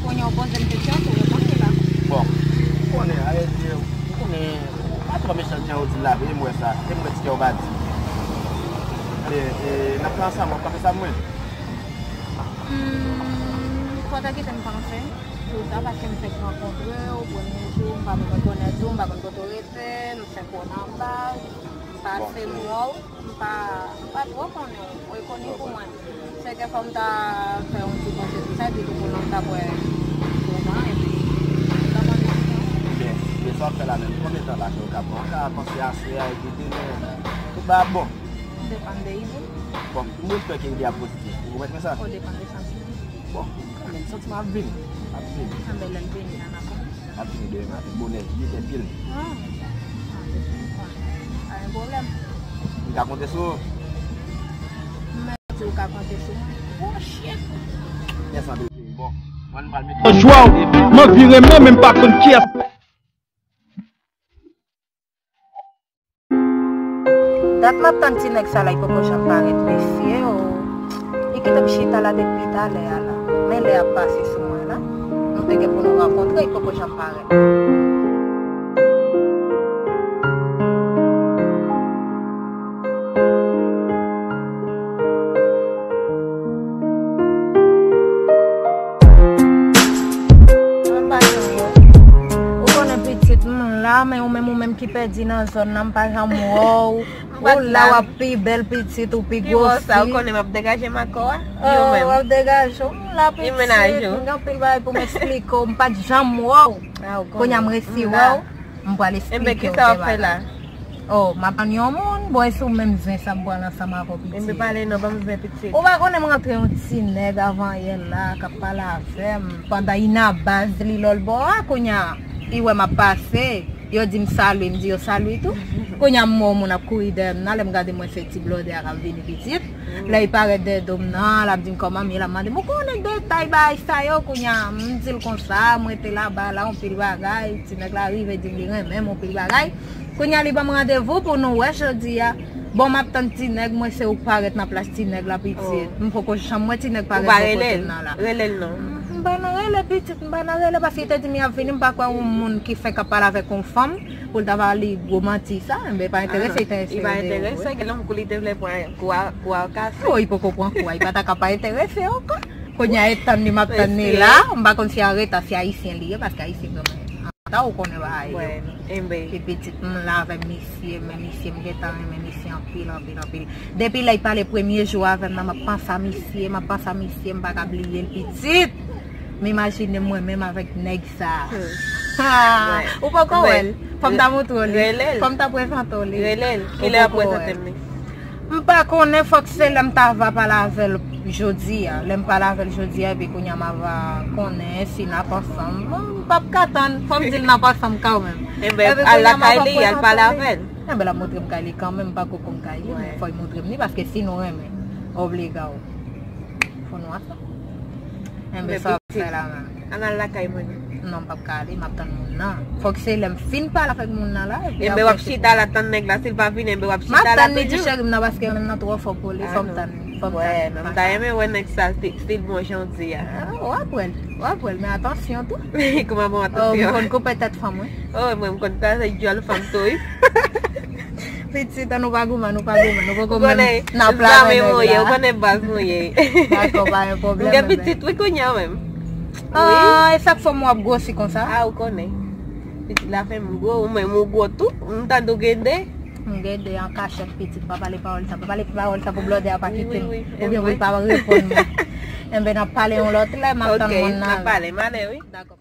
Kounye a w poze m kesyon, tou reponn li la. Bon, ou konnen, arete, ou konnen, ou pa twò mechan jan ou di l la, e m wè sa, e m wè ti kè w pa di. Ale, e, n ap fè ansanm, w ap fè sa mwen. Hmm, fò w ta kite m panse sou sa, paske m fèk rankontre w, premye jou, m pa menm rekonèt ou, m pa konn kote w rete, m fèk wè w nan baz, m pase m wè w. M pa, m pa twò konnen w. Ou rekoni pou mwen. Se ke fò m ta fè yon ti panse sou sa, epi tou pou nou ta kwè sou jan, epi m ta konnen. Ebyen, ebyen, sa w ap fè la menm, konbyen tan la ke w ka pran? Ou ka panse aswè a, epi demen, tout bagay ap bon. Depann de ide. Bon, m espere ke ide a pozitif. Ou konprann sa? Ou depann de santiman. Bon, kanmenm, santiman ap vini. Ap vini. Anben, lè l vini, ann atann. Ap vini demen maten bonè, li te pil. Ah, ah, depi m konnen. Pa gen pwoblèm. M ka konte sou ou? M mèt di w ka konte sou mwen. Oh, shit! Yes, ann, bon. Mwen, m pral mete. Jwa w, m anvi renmen, men m pa konn kiyès. Dat m ap tann ti nèg sa la, li poko janm parèt, mesye, o. Li kite m chita la depi talè a la. Men lè ap pase sou mwen la. Nou te gen pou nou rankontre, li poko janm parèt. Ou konnen pitit, m la, men ou menm, ou menm ki pèdi nan zòn nan, m pa janm wè w. Ou la, w ap pi bèl pitit, ou pi gwo fi. Ou konnen m ap degaje makò a? Oh, w ap degaje w. M la pitit, m gen anpil bagay pou m eksplike w. M pa t janm wè w. Kounye a m resi wè w, m pral eksplike w kèk bagay. Oh, m ap tann yon moun, bon, e sou menm zen sa m pral ansanm avè w pitit. Enben pale non, ban m zen pitit. Ou pa konnen m rantre yon ti nèg avan yè la k ap pale avè m pandan Ina baz li lòlbò a, kounye a, li wè m ap pase. Yo di m salye, m di yo salye tou. Kounye a m wè yon moun ap kouri dèyè m nan, lè m gade m wè se ti blòdè a k ap vini pitit. Lè li parèt dèyè do m nan, l ap di m kòman m ye, l ap mande m, ou konnen detay bagay sa yo, kounye a m di l konsa, m rete laba la, anpil bagay, ti nèg la rive di m li renmen m, anpil bagay. Kounye a li ban m randevou pou nou wè jodi a. Bon, m ap tann ti nèg, mwen se ou k parèt nan plas ti nèg la pitit. M poko janm wè ti nèg parèt bò kote m nan la. Ou pa rele l? Rele l non. M pa nan rele pitit, m pa nan rele paske li te di m y ap vini, m pa kwè yon moun ki fenk ap pale avèk yon fanm pou l ta ba li gwo manti sa, enben pa enterese, li te enterese. Li pa enterese, gen lòm kou li te vle pran kou a, kou a kase. Oh, li poko pran kou a, li pa ta ka pa enterese ankò. Kounye a e tann li m ap tann li la, m pa konn si an reta, si ayisyen li ye, paske ayisyen vrèman ta ou konnen bagay yo. Enben. Epi pitit m la avèk misye, men misye m gentan renmen misye anpil, anpil, anpil. Depi lè l pale premye jou avè m nan, m ap panse a misye, m ap panse a misye, m pa ka bliye l pitit. M imajine mwen menm avèk nèg sa. Ou poko wè l? Fò m ta montre w li. Fò m ta prezante w li. Kilè w ap prezante m li? M pa konnen, fòk se lè m ta va pale avè l jodi a. Lè m pale avè l jodi a, epi kounye a m a va konnen si n ap ansanm. Bon, m p ap ka tann. Fò m di l n ap ansanm kanmenm. Enben, al lakay li, al pale avè l. Enben, l ap montre m kay li kanmenm, m pa ko konn kay li, men fò l montre m li, paske si nou renmen, obliga w. Fò nou ansanm. Enben, sa w ap fè la menm? Ann al lakay mwen non. Non, m p ap ka ale, m ap tann moun nan. Fòk se lè m fin pale avèk moun nan la, epi apre w ap chita la tann nèg la, si l pa vini, enben w ap chita la toujou. M ap tann li di cheri m nan, paske menm nan twò fò pou li, fò m tann, fò m tann. M ta renmen wè nèg sa, si, si l bon jan w di a. Ah, w ap wè l, w ap wè l, men atansyon tou. Kòman bon atansyon? Oh, m konn koupe tèt fanm, wi. Oh, mwen, m konn kraze dyòl fanm tou, wi. Pitit, an nou pa goumen, nou pa goumen, nou poko menm nan pla avè nèg la. Ou konnen baz mwen ye. Dakò, pa gen pwoblèm. M gen pitit, wi, kounye a menm. Ah, e sa k fè m wè w ap gwosi konsa? Ah, ou konnen. Pitit la fè m gwo, ou menm ou gwo tou, m tande w gen de. M gen de an kachèt, pitit, pa pale pawòl sa, pa pale pawòl sa pou blòdè a pa kite m. Oubyen pou l pa reponn mwen. Enben, n ap pale yon lòt lè, m ap tann moun nan. Ok, n ap pale, m ale, wi. Dakò.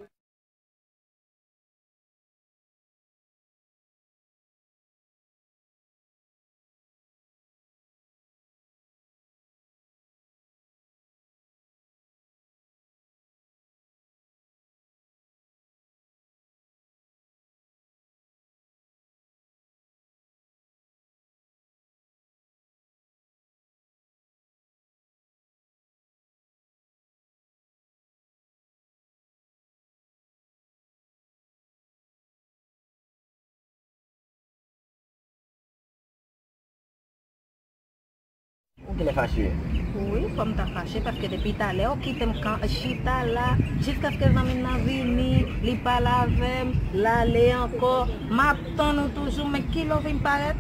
Ou genlè fache? Wi, fò m ta fache, paske depi talè ou kite m chita la, jiskaske zanmi m nan vini, li pale avè m, l ale ankò. M ap tann ou toujou, men kilè w vin parèt?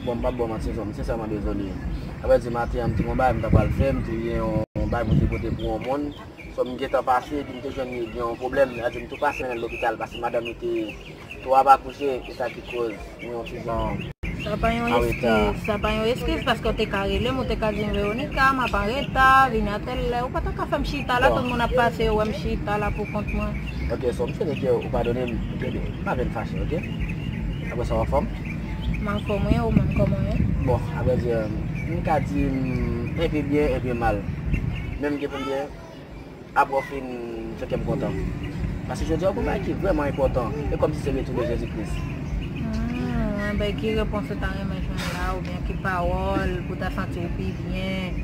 Bon, m p ap ba w manti, zanmi, m sensèman dezole. Avrèdi, maten an, m te gen yon bagay m ta pral fè, m te gen yon bagay pou m te pote pou yon moun. So, m gentan pase, epi m te jwenn li gen yon pwoblèm. Sa di m tou pase mennen l lopital, paske madanm li te tou ap akouche, e sa ki koz yon ti jan an reta. Sa pa yon eskiz, sa pa yon eskiz, paske w te ka rele m, ou te ka di m, Veronica, m ap an reta, vini a tèl lè. Ou pa ta ka fè m chita la, tout moun ap pase, yo wè m chita la pou kont mwen. Ok, so, m swete ke ou padone m, m pa vin fache, ok? Apre sa, w anfòm? M anfòm, wi, ou menm, kòman w ye? Bon, avrèdi, m ka di m enpe byen, enpe mal. Men m gen pou m byen. Apre w fin fè kè m kontan. Paske jodi a, w gon bagay ki vrèman enpòtan. E kòmsi se retou de Jezi Kris. Hmm, enben, ki repons ou ta renmen jwenn la, oubyen ki pawòl pou w ta santi w pi byen,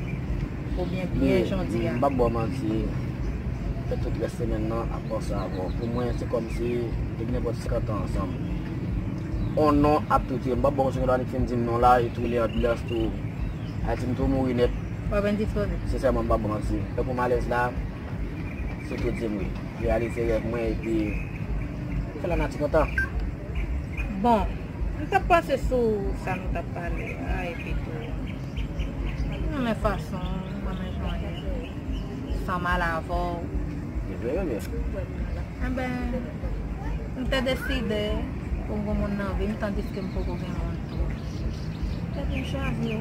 oubyen byen jan w di a? M p ap ba w manti, fè tout rès semèn nan ap panse avè w. Pou mwen, se kòmsi depi nenpòt senkant an ansanm. On non ap tou touye m. M p ap ba w kontinye annik fin di m non la, e tou li anbilyans tou. Ayiti m tou mouri nèt. W ap endispoze. Sensèman, m p ap ba w manti. Lè pou malèz la, se tou di m wi. Reyalize rèv mwen epi fè lanati kontan. Bon, m t ap panse sou sa nou t ap pale a, epi tou, m renmen fason, m renmen jan w ye, san mal avè w. Li vle renmen. Enben, m te deside pou m gen moun nan vi m, tandiske m poko gen moun tou. Epi m chwazi w.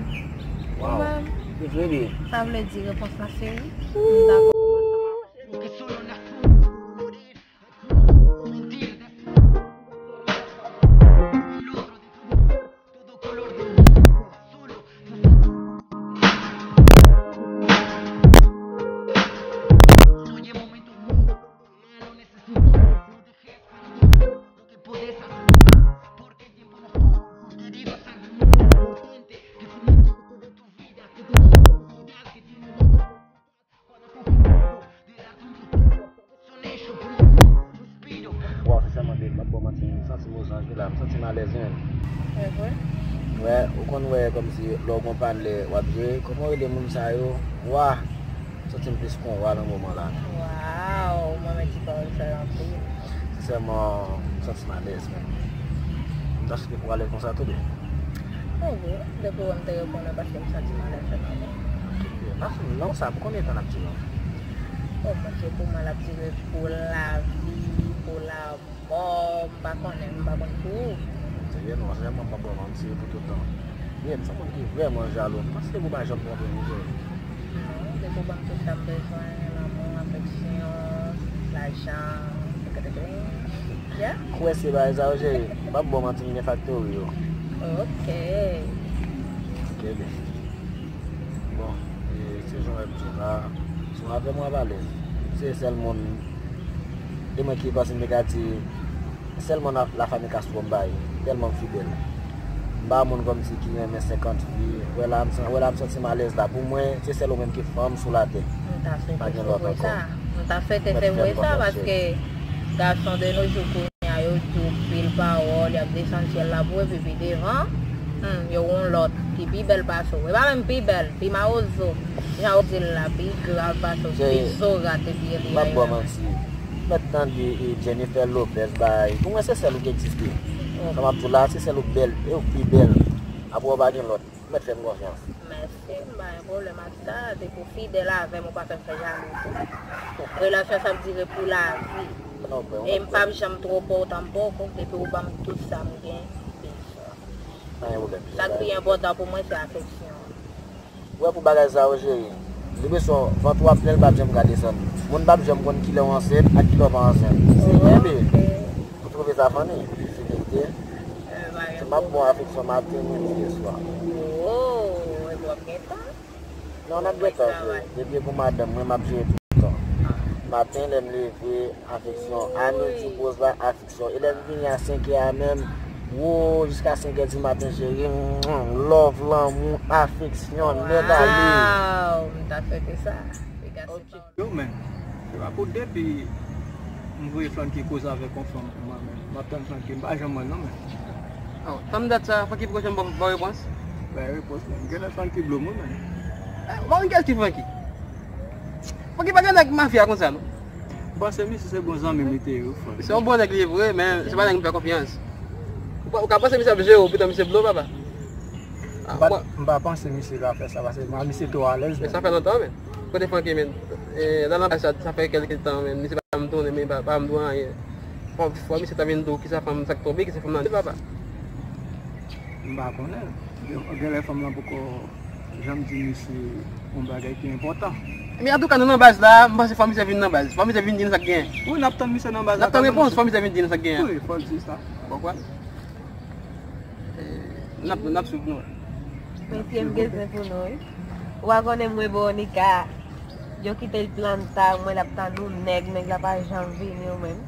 Waw. Ou menm? Li vle li. Sa vle di repons la se wi. M dakò pou m ansanm avè w. Waw, sensèman, babe, m ap ba w manti, m santi m ozanj wi la, m santi m alèz menm. Evre? Wè, ou konn wè kòmsi lè w gon patnè w ap jere, kòman yo rele moun sa yo? Wa! M santi m plis kon wa nan moman la. Waw, mwen menm ti pawòl sa yo anpil. Sensèman, m santi m alèz menm. M ta swete pou w alèz konsa tou, babe. Bon, bon, depi wè m te reponn ou paske m santi m alèz sèlman. Nan, nan sa, pou konbyen tan l ap dire? Bon, mwen se pou mwen l ap dire pou lavi, pou lanmò, m pa konnen, m pa konn pou ou. Serye non, serye mwen pa bon manti pou tout tan. Ye, m se yon moun ki vrèman jalou. M panse depi w pa janm twonpe m, wi. Non, depi w ban m tout sa m bezwen, lanmou, afeksyon, lajan, etsetera. Yeah. Kwè se bagay sa yo, cheri. M p ap ba w manti, m gen faktori yo. Ok. Ok, baby. Bon, e, se jan w ap di la, si w avè m w ap alèz. Se sèl moun, e mwen ki panse m te ka di, sèl moun la, la famille Castro m bay, tèlman m fidèl. M pa moun kòmsi ki renmen senkant fi. Wè la, m san-, wè la, m santi m alèz la. Pou mwen, se sèl ou menm ki fanm sou latè. M ta swete se vre sa. M ta swete se vre sa, paske gason de nos jours kounye a, yo di w pil pawòl, y ap desann syèl la pou ou, epi pi devan, hmm, yo gen yon lòt ki pi bèl pase w. E pa menm pi bèl, pi mawozo. Jan w di l la, pi grav pase w, pi zorat epi Eliya yo la. M ap ba w manti. M mèt tande e Jennifer Lopez bay. Pou mwen, se sèl ou ki egziste. Jan m ap di w la, se sèl ou k bèl, e ou k pi bèl. Apre w pa gen lòt. Ou mèt fè m konfyans. Mèsi, m pa gen pwoblèm ak sa. Depi w fidèl avè m, ou pa fè m fè jalou tou. Relasyon sa ap dire pou lavi. E m p ap janm twonpe w tanpoko, depi w ban m tout sa m gen. Sa k pi enpòtan pou mwen, se afeksyon. Ou wè pou bagay sa yo, cheri, li bezwen vant ou ap plen, l p ap janm ka desann. Moun p ap janm konn kilè w ansent ak kilè w pa ansent. Se kenbe. Ou twouve sa funny? Se verite. M ap ba w afeksyon maten, midi e swa. Oh, epi w ap gen tan? Non, n ap gen tan, cheri. Depi e pou madanm mwen, m ap jere tout tan. Maten, lè m leve, afeksyon. A midi, poz la, afeksyon. E lè m vini a senk è a menm, wo, jiska senk è di maten, cheri, love, lanmou, afeksyon, nèt ale. Waw, m ta swete sa. Yo, men, se pa pou depi m voye Francky koze avèk yon fanm pou mwen, men m ap tann Francky, m pa janm wè l non, men. Oh, tann dat sa, Francky poko janm ba w repons? Bay repons, men. Genlè Francky blow m wi, men. Eh, ou pa konn kiyès ki Francky? Francky pa gen nèg mafya konsa, non. M panse misye se bon zanmi m li te ye, wi, frè. Se yon bon nèg li ye vre, men se pa nèg m fè konfyans. Ou pa, ou ka panse misye ap jere w, poutan misye blow, papa. M pa, m pa panse misye ka fè sa, paske misye twò alèz, men. Sa fè lontan, men. Kote Francky, men? E, nan lanbaz sa, sa fè kèlke tan, men. Misye pa janm tounen, men pa, pa janm di w anyen. Fò, fò misye ta vin di w kisa fanm, sa k tonbe, kisa fanm nan di, papa. M pa konnen. Gen, genlè fanm lan poko janm di misye yon bagay ki enpòtan. Men antouka, nou nan baz la, m panse fò misye vin nan baz. Fò misye vin di nou sa k genyen. Wi, n ap tann misye nan baz la. N ap tann repons, fò misye vin di nou sa k genyen. Wi, fò l di sa. Ou konprann? E, n ap, n ap swiv nou. Mesye, m gen zen pou nou, wi. Ou pa konnen mwen, Veronica, yo kite l planta, mwen l ap tann yon nèg, nèg la pa janm vini, ou menm.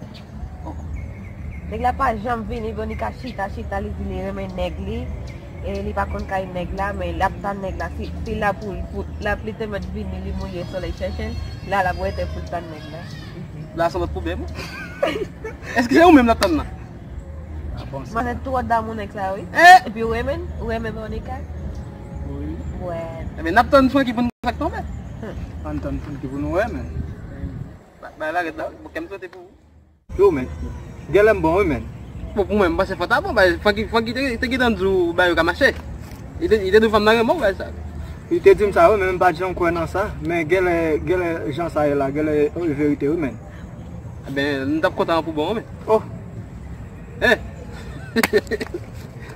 Nèg la pa janm vini, Veronica chita, chita, li di li renmen nèg li. E li pa konn kay nèg la, men l ap tann nèg la. Si, si l la pou, pou, l ap li te mèt vini, li mouye solèy chèche l, la l ap rete pou l tann nèg la. La se yon lòt pwoblèm. Èske se ou menm l ap tann nan? Bon, sa. Mwen se twò damou nèg sa, wi. Eh! Epi ou renmen, ou renmen Veronica? Wi. Wè. Ebyen, n ap tann Francky pou n fè k tonbe. Hmm. Ann tann Francky pou nou wè, men. Ba, ba la rèd la, wi. Bon, kè m sote pou ou. Yo, men. Gèlè m bon, wi, men. Bon, pou mwen, m panse fò ta bon, ba, Francky, Francky te, te gentan di w, ba, yo ka mache. Li te, li te di w fanm nan renmen w, ba, sa. Li te di m sa, wi, men m pa t janm kwè nan sa. Men gèlè, gèlè jan sa ye la, gèlè, wi, verite, wi, men. Ebyen, nou t ap kontan pou bon, men. Oh. Eh.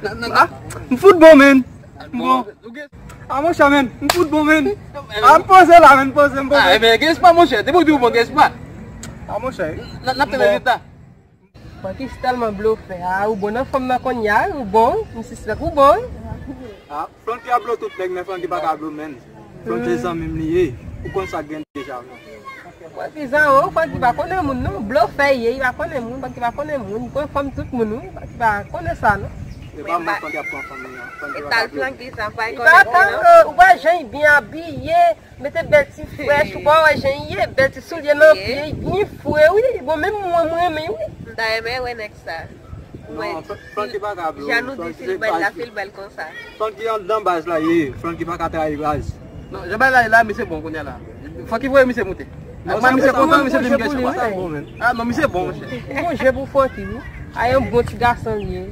Nan, nan, ah, m fout bon, men. M bon. Bon, ou gen. Ah, monchè, men, m fout bon, men. Ah, m poze la, men, m poze, m poze. Ah, ebyen, gen espwa, monchè. Depi w di w bon, gen espwa. Ah, monchè. N, n ap tann rezilta. Francky tèlman blofè. Ah, ou bon nan fanm nan kounye a, ou bon. M sispèk ou bon. Ah, Francky ap blo tout nèg, men Francky pa ka blo, men. Francky se zanmi m li ye. Ou konn sa k gen deja, men. Francky zanmi, Francky pa konnen moun, non. Blofè ye, li pa konnen moun, Francky pa konnen moun. Li pran fanm tout moun, wi. Francky pa konnen sa, non. E pa mwen Francky ap pran fanm nan. Francky pa ka blo. Francky sa, pa konnen, non. Ou pa jan li byen abiye. Mete bèl ti frèch, ou pa wè jan li ye, bèl ti soulye nan pye, li byen fre, wi. Bon, menm mwen, mwen renmen, wi. M ta renmen wè nèg sa. Non, Francky pa ka blo. Jan nou di fil bèl la, fil bèl konsa. Francky anndan baz la ye, Francky pa ka trayi baz. Non, jan bagay la ye la, misye bon kounye a la. Francky voye misye moute. Nan mwen, misye kontan, misye vin gen chans. Ah, non, misye bon, monchè. Ou bon je pou Francky, wi. A, yon bon ti gason li ye.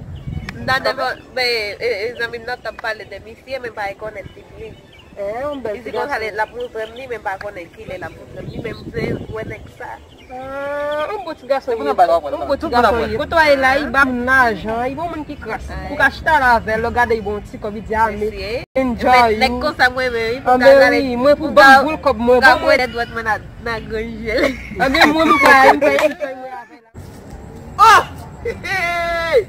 M ta devan, men, e, e, zanmi m nan t ap pale de misye, men pa rekonèt li byen. Eh, yon bèl ti gason. Li di konsa l ap montre m li, men m pa konnen kilè l ap montre m li, men m vle wè nèg sa. Ah, yon bon ti gason li ye. Yon bon ti gason li ye. Kote w ye la, li ba moun lajan, li bon moun ki kras. Ou ka chita la avè l, lè w gade li bon ti kòb, li di, "Ah, men, enjoy you." Nèg konsa mwen menm, wi, pou ka gade, mwen pou ban m boul kòb mwen, ban mwen. Dwèt mwen nan, nan grenn je l. Anben, mwen, mwen ka enjoy mwen avè l. Oh! Hey, hey!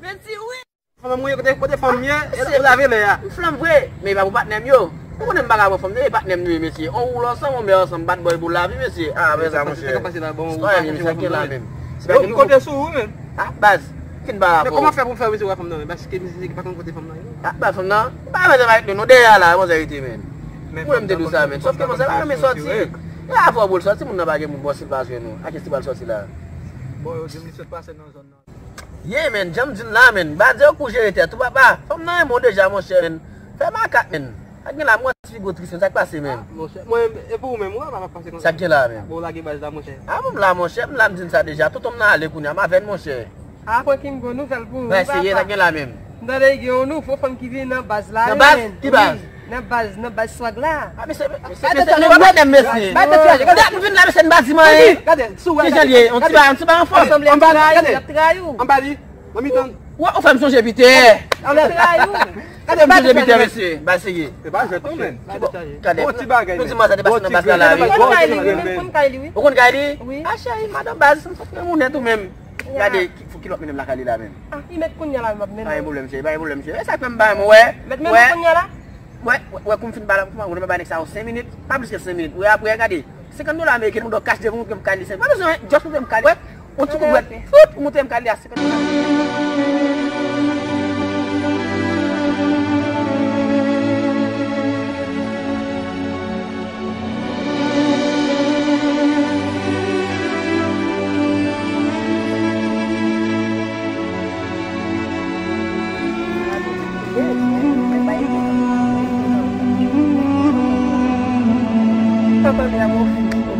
Mèsi, wi! Fanm mwen, kote, kote fanm ye? E, ou lave lè a. M flanm vre, men e pa pou patnè m yo. Ou konnen m pa ka pran fanm, e patnè m nou ye, mesye. On woule ansanm, on mè ansanm, bat bòy pou lavi, mesye. Ah, men sa, monchè. Sa k ap pase la, bon, ou pa chèche fanm nan menm. Yo, m konte sou ou, menm. Ah, baz, fin pale avè w. Men kòman fè pou m fè misye wè fanm nan, men? Paske misye pa konn kote fanm nan ye. Ah, baz, fanm nan, m pa mete m avèk nou, nou dèyè a la, manzè rete, men. Mwen, m te di w sa, men. Sòf ke manzè pa renmen sòti. E avè w pou l sòti, moun nan pa gen moun, bon, si l pa jwenn ou. A kiyès li pral sòti la? Bon, yo di m li sot pase nan zòn nan. Ye, men, jan m di n la, men. Badze ou pou jere tèt ou, papa. Fanm nan renmen w deja, monchè, men. Fè makak, men. Sa k gen la, m wè ti figo tris, men. Sa k pase, men? Ah, monchè, mwen, e pou ou menm, ou wè, pa pase konsa. Sa k gen la, men? Bon, lage baz la, monchè. Ah, bon, m la, monchè, m la, m di n sa deja. Tonton m nan ale kounye a, m avè n, monchè. Ah, Francky, m gen yon nouvèl pou ou. Mwen eseye, sa k gen la, men? M tande gen yon nouvo fanm ki vin nan baz la, wi, men. Nan baz? Ki baz? Nan baz, nan baz swag la. Ah, mesye, mesye, mesye, nou pa patnè m, mesye. Gade, gade, gade. Gade, m vin la, mesye, n pa di m anyen. Gade, sou wè. Kijan l ye? On ti bagay, on ti bagay anfòm. Anba li, gade. Anba li, nan mitan. Ou, ou fè m sonje Pitè. Gade, m sonje Pitè, mesye. Ba, seye. E pa jwèt non, men. Gade. On ti bagay, men. Nou di mwen sa te pase nan baz la, la, wi. Ou konn kay li, wi, men konn kay li, wi. Ou konn kay li? Wi. Ah, cheri, madan baz, m sot nan moun nèt ou menm. Gade, ki, ki lòt mennen m lakay li la menm? Ah, li mèt kounye a la, m ap mennen. Pa gen pwoblèm, cheri, pa gen pwoblèm, cheri. E sa k fè m bay mwen, wè. Mèt mennen kounye a la? Wè, wè, wè, kou m fin bay la, kou m fin bay nèg sa yo senk minit, pa plis ke senk minit. Wè, apre, gade, senkant dola ameriken, m dwe kach devan moutre m kay li, pa bezwen, just moutre m kay li. Wè, yon ti kout dwèt, fout, moutre m kay li a senkant dola.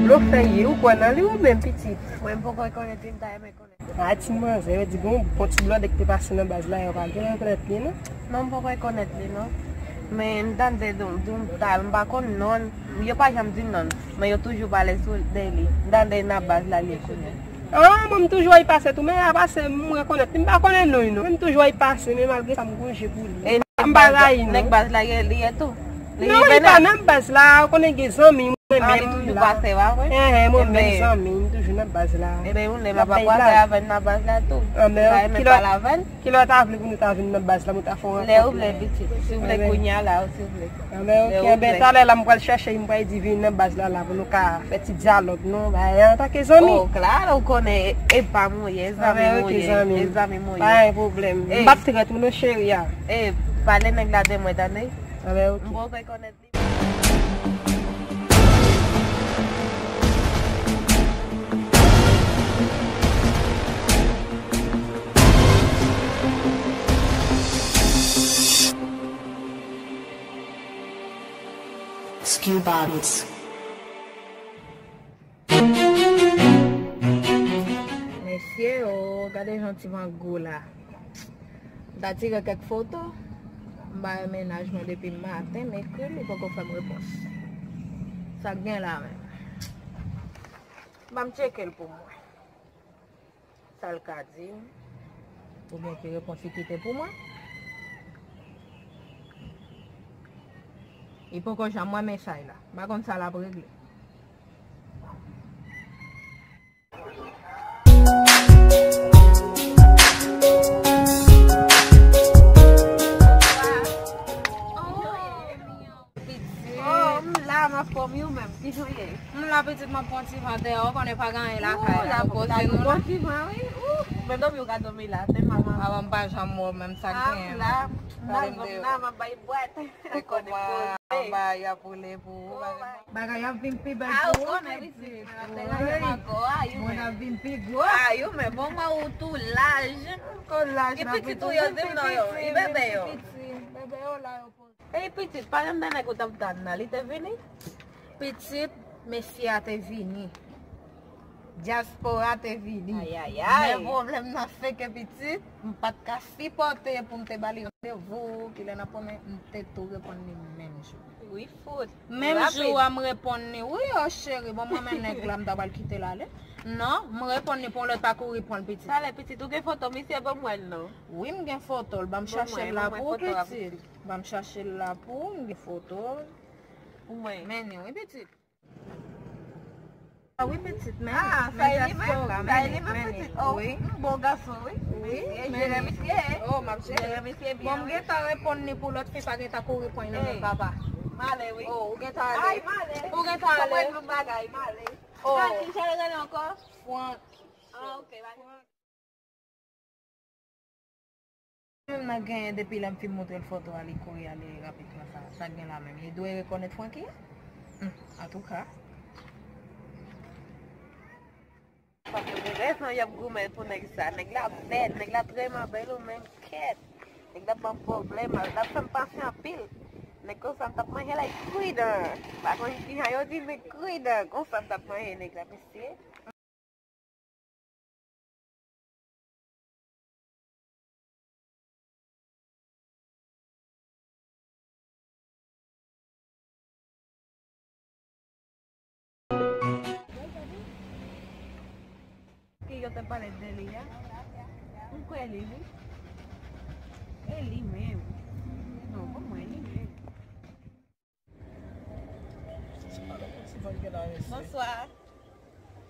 Blofè ye, ou kwè nan li ou menm, pitit? Mwen, m poko rekonèt li, m ta renmen konnen. A, ti manzè, yo di gon bon ti blòdè ki te pase nan baz la, yo pa gen rekonèt li, non? Non, m poko rekonèt li, non. Men m tande di yon, di yon tal, m pa konn non l. Yo pa janm di non l, men yo toujou pale sou de li. M tande nan baz la li ye kounye a. Ah, mwen m toujou wè l pase tou, men a pase m rekonèt li. M pa konnen non l, non. Men m toujou wè l pase, men malgre sa, m gon je pou li. E m pa rayi, non. Nèg baz la, li ye tou. Non, li pa nan baz la, ou konnen gen zanmi, mwen menm. Ah, li toujou pase, pa vre? Enhen, mwen menm zanmi, m toujou nan baz la. Ebyen, yon lè m ap pase avè n nan baz la tou. Ah, men kilòt, kilòt ou ta vle pou nou ta vin nan baz la, pou nou ta fè yon rankont? Lè ou vle, pitit. Si w vle kounye a la, ou si w vle. Ah, men ok, enben, talè la, m pral chèche, m pral di vin nan baz la, la, pou nou ka fè ti dyalòg, non? Bagay antanke zanmi. Oh, klaro, ou konnen, e, e pa m ou ye, e zanmi m ou ye, e zanmi m ou ye. Pa gen pwoblèm. M p ap trèt ou, non, cheri a. E, pale nèg la de mwen, tande? Ah, ben, ok. M poko rekonèt li. Q Bobbies. Mesye, oh, gade jan ti van gwo la. M ta tire kèk foto. M ba yo mennaj mwen depi maten, m ekri l, li poko fè m repons. Sa k gen la menm? Ban m tcheke l pou mwen. Sa l ka di m? Oubyen ki repons li kite pou mwen? Li poko janm wè mesaj la. M pa konn sa l ap regle. Pitit. Oh, m la, m anfòm, ou menm, kijan w ye? M la, pitit, m ap pran ti van deyò, ou konnen pa gen anyen lakay la, nou poze nou la. Pran ti van, wi. Ou, men dòmi, ou ka dòmi la, tèlman m anfòm. Avan m pa janm wè w menm, sa k genyen la. M la, m la, m ap bay bwat. Ou konnen poze. Anba, y ap woule pou ou. Bagay ap vin pi bèl pou ou, pitit. Wi. Mond ap vin pi gwo. Ah, ou menm, bon, mwen ou tou laj. Ou laj, e pitit ou yo, di m non yo, e bebe yo. Bebe yo la yo. Ey, pitit, pa gen de nèg ou t ap tann nan, li te vini? Pitit, mesye a te vini. Dyaspora te vini. Ay, ay, ay. Men pwoblèm nan se ke pitit, m pa t ka sipòte pou m te ba li randevou, kilè n ap konnen, m te tou reponn li menm jou. Wi, fout. Menm jou a, m reponn li, wi, o cheri, bon, mwen men nèg la, m ta pral kite l ale. Non, m reponn li pou yon lòt pa kouri pran l, pitit. Talè, pitit, ou gen foto misye, ban m wè l non. Wi, m gen foto l, ban m chache l la pou ou, pitit. Ban m chache l la pou ou, m gen foto l. Pou mwen. Men li, wi, pitit. Ah, wi, pitit, men. Ah, sa e li menm, sa e li menm, pitit. Oh, m bon gason, wi. Wi, men jere misye. Oh, m ap jere. Jere misye byen, wi. Bon, m gentan reponn li pou lòt fi pa gentan kouri pran li nan men papa. M ale, wi. Oh, ou gentan ale. Ay, m ale. Ou gentan ale. Fò mwen di yon bagay, m ale. Oh. Frank, ki jan l rele ankò? Frank. Ah, ok, bye. Menm nan genyen depi lè m fin montre l foto a, li kouri ale rapid konsa. Sa k gen la menm? Li dwe rekonèt Francky a? Hmm, antouka. Fòk yo gen rezon y ap goumen pou nèg sa. Nèg la bèl, nèg la trèman bèl ou menm kèt. Nèg la ban pwoblèm, l ap fè m panse anpil. Nèg konsa m t ap manje l ak kridan. Pa konn kijan yo di l, men kridan. Konsa m t ap manje nèg la, mesye. Ki yo te pale de li a? M kwè li, wi. E li menm. Non, bon, mwen, li menm. Bonswa.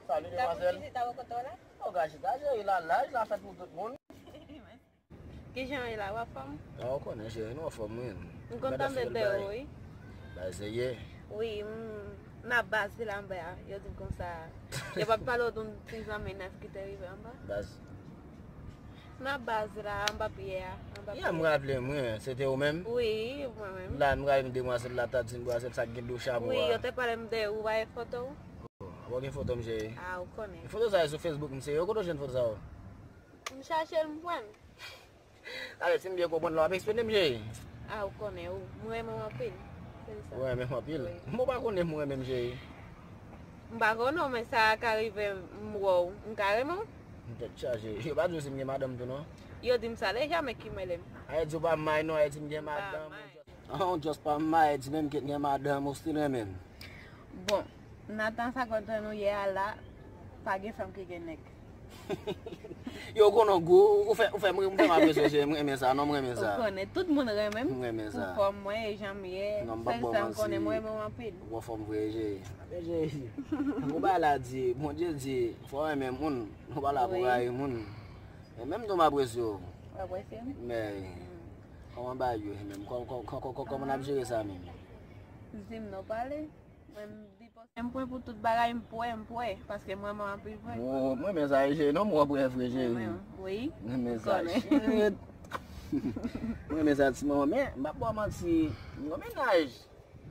Salut, demwazèl. Ka pou vizit avè kote w la? O, ka chita, cheri, la, laj la fèt pou tout moun. Kijan w ye la, w anfòm? A, ou konnen, cheri, nou anfòm, wi. M kontan tande de ou, wi. Baz ye. Wi, m, nan baz la anba a, yo di m konsa. Yo pa pale w de yon ti zanmi nèf ki te rive anba? Baz. Nan baz la, anba pyè a, anba pyè a. Ya, m raple m, wi, se te ou menm? Wi, mwen menm. La, m raple m demwazèl la, ta di m demwazèl sa gen do chapo a. Wi, yo te pale m de ou, pa gen foto w? O, a pa gen foto m, cheri. A, ou konnen. Foto sa yo sou Facebook m, cheri, kote w jwenn foto sa yo? M chache l, m pran l. Alè, si m byen konprann la, w ap eksplike m, cheri. A, ou konnen, ou, m renmen w anpil. Se sa. Ou renmen m anpil? Wi. Mwen pa konnen m renmen m, cheri. M pa konnen w, men sa ka rive m wè w, m ka renmen w. M tèt chaje. Yo pa di w si m gen madanm tou, non? Yo di m sa, e jamè ki m rele m. Ayiti w pa may, non, Ayiti m gen madanm. An, w just pa may, Ayiti menm ki gen madanm, ou still renmen m. Bon, nan tan sa kontan nou ye a la, pa gen fanm ki gen nèg. Yo, konnen gou, ou fè, ou fè, mwen, mwen fè m apresye, cheri, mwen renmen sa, non, mwen renmen sa. Ou konnen, tout moun renmen m. Mwen renmen sa. Pou fòm mwen, e jan m ye. Non, m p ap ba w manti. Sèl sa m konnen, mwen renmen w anpil. Ou anfòm vre, cheri. Men cheri, ou bay la di, Bondye di, fò w renmen moun, ou pa la pou rayi moun. E menm tou m apresye w. Ou apresye m? Men, kòman bagay yo ye menm? Kò-, kò-, kò-, kò-, kò-, kòman n ap jere sa menm? Di m non pale. Mwen, m di pòs M pwen pou tout bagay, m pwè, m pwè, paske m renmen w anpil vre. Wo, mwen renmen sa, cheri, non, m wè w pwè vre, cheri. Mwen, wi. Mwen renmen sa, shit. Mwen renmen sa, ti manman, men, m p ap ba w manti, m gon mennaj.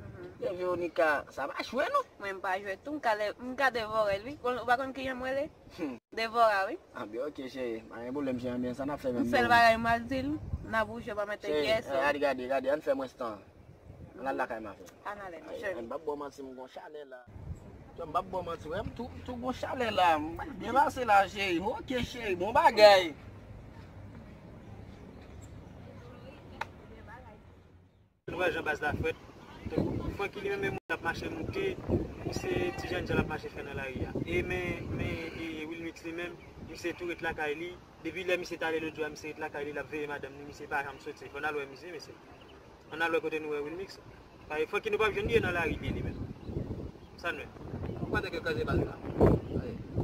Mhm. E Veronica, sa pa jwe, non. Mwen, m pa jwe tou, m ka lè, m ka devore l, wi. Ou pa konn kijan m rele? Hmm. Devora, wi. A, byen, ok, cheri. Pa gen pwoblèm, cheri, men sa n ap fè menm. Yon sèl bagay, m al di l, n a bouje, pa mete gyès. Cheri, gade, gade, gade, ann fè mwens tan. Ann al lakay m avè w. Ann ale, non, cheri. Ay, m p ap ba w manti, m gon chalè la. M p ap ba w manti, wè, m tou, tou gon chalè la. M byen pase la, cheri. M oke, cheri. Bon bagay. Nou wè jan baz la fèt. Donk, Francky li menm, menm, l ap mache moute. Misye, ti jèn jan l ap mache fè nan lari a. E men, men, e Wilmix li menm, misye tou ret lakay li. Depi lè misye t ale lòt jou a, misye ret lakay li, l ap veye madanm li, misye pa janm soti. Fò n al wè misye, mesye. Ann al wè kote nou wè Wilmix. Paske Francky nou p ap jwenn li nan lari byen li menm. Sa n wè. Ou pa nèg yo kraze baz la.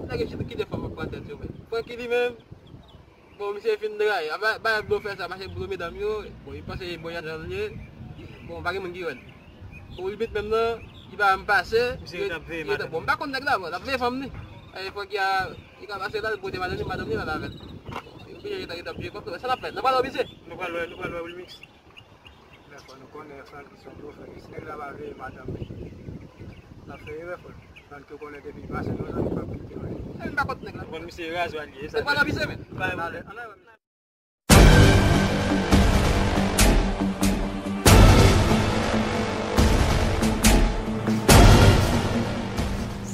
Nèg yo kite fanm ap pran tèt yo menm. Francky li menm, bon, misye fin dray. A, bay, bay blofè sa, mache blofè medam yo. Bon, li panse bon, jan l ye. Bon, pa gen moun ki wè l. Bon, Wilmix menm nan, li pa janm pase. Misye ret ap veye madanm. Bon, m pa konn nèg la, bon, l ap veye fanm li. E Francky a, li ka pase la, li pote madanm li, madanm li la avè l. Li oblije ret ap veye kòk, sa l ap fè? N ap pale misye. Nou pral wè, nou pral wè Wilmix. Men fò nou konnen Francky se yon blofè. Si nèg la pa veye madanm li, l ap fè erè, frè m. Francky konnen depi l pase nan zòn, li p ap kite anyen. E m pa kont nèg la. Bon, misye razwa li ye, sa. Se pa nan misye, men. Pa ann ale, ann ale.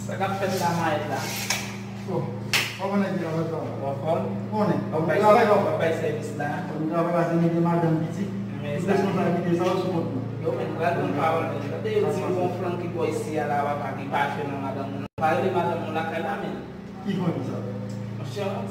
Sa k ap fèt la, Mayèt la? Oh, kòman nèg yo anfòm? Ou anfòm? Konnen. W ap bay, w ap bay sèvis la. Ou travay la, se mete madanm pitit. Tout responsablite sa yo sou kont mwen. Yo, men, pral ban pawòl, men. Tande yo di yon Francky bò isi a la, papa, ki pa jwe nan madanm moun. Pa rele madanm moun lakay la, men. Ki Francky sa? Monchè, yon, yon,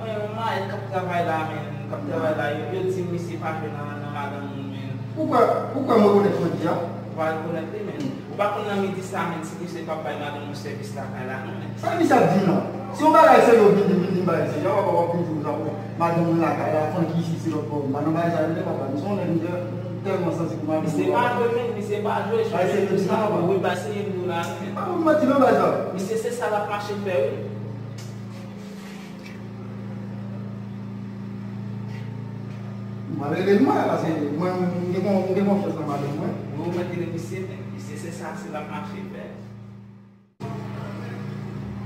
yon, yon mayèt k ap travay la, men. K ap travay la, yo, yo di misye pa jwe nan, nan madanm moun, men. Ou kwè, ou kwè m rekonèt Francky a? Ou pa rekonèt li, men. Ou pa konn nan midi sa, men, si misye p ap bay madanm ou sèvis lakay la, non, men. Sa misye ap di m la? Si yon bagay serye w vin di m, vin di m bagay serye, w ap, w ap vin di m sa, madanm mwen lakay la, Francky isi, se lòt bò. M pa nan bagay sa yo, papa. M se yon nèg, m tèlman sansib pou madanm mwen. Misye pa jwe, men, misye pa jwe. Bagay serye m di sa, papa. Wi, bagay serye m di w la, men. Pa pou m manti non, bagay sa. Misye se sa l ap mache fè, wi. M pral rele l mwen, paske mwen, m gen kon-, m gen konfyans nan madanm mwen. Wi, ou mèt rele misye, men misye se sa, se l ap mache fè.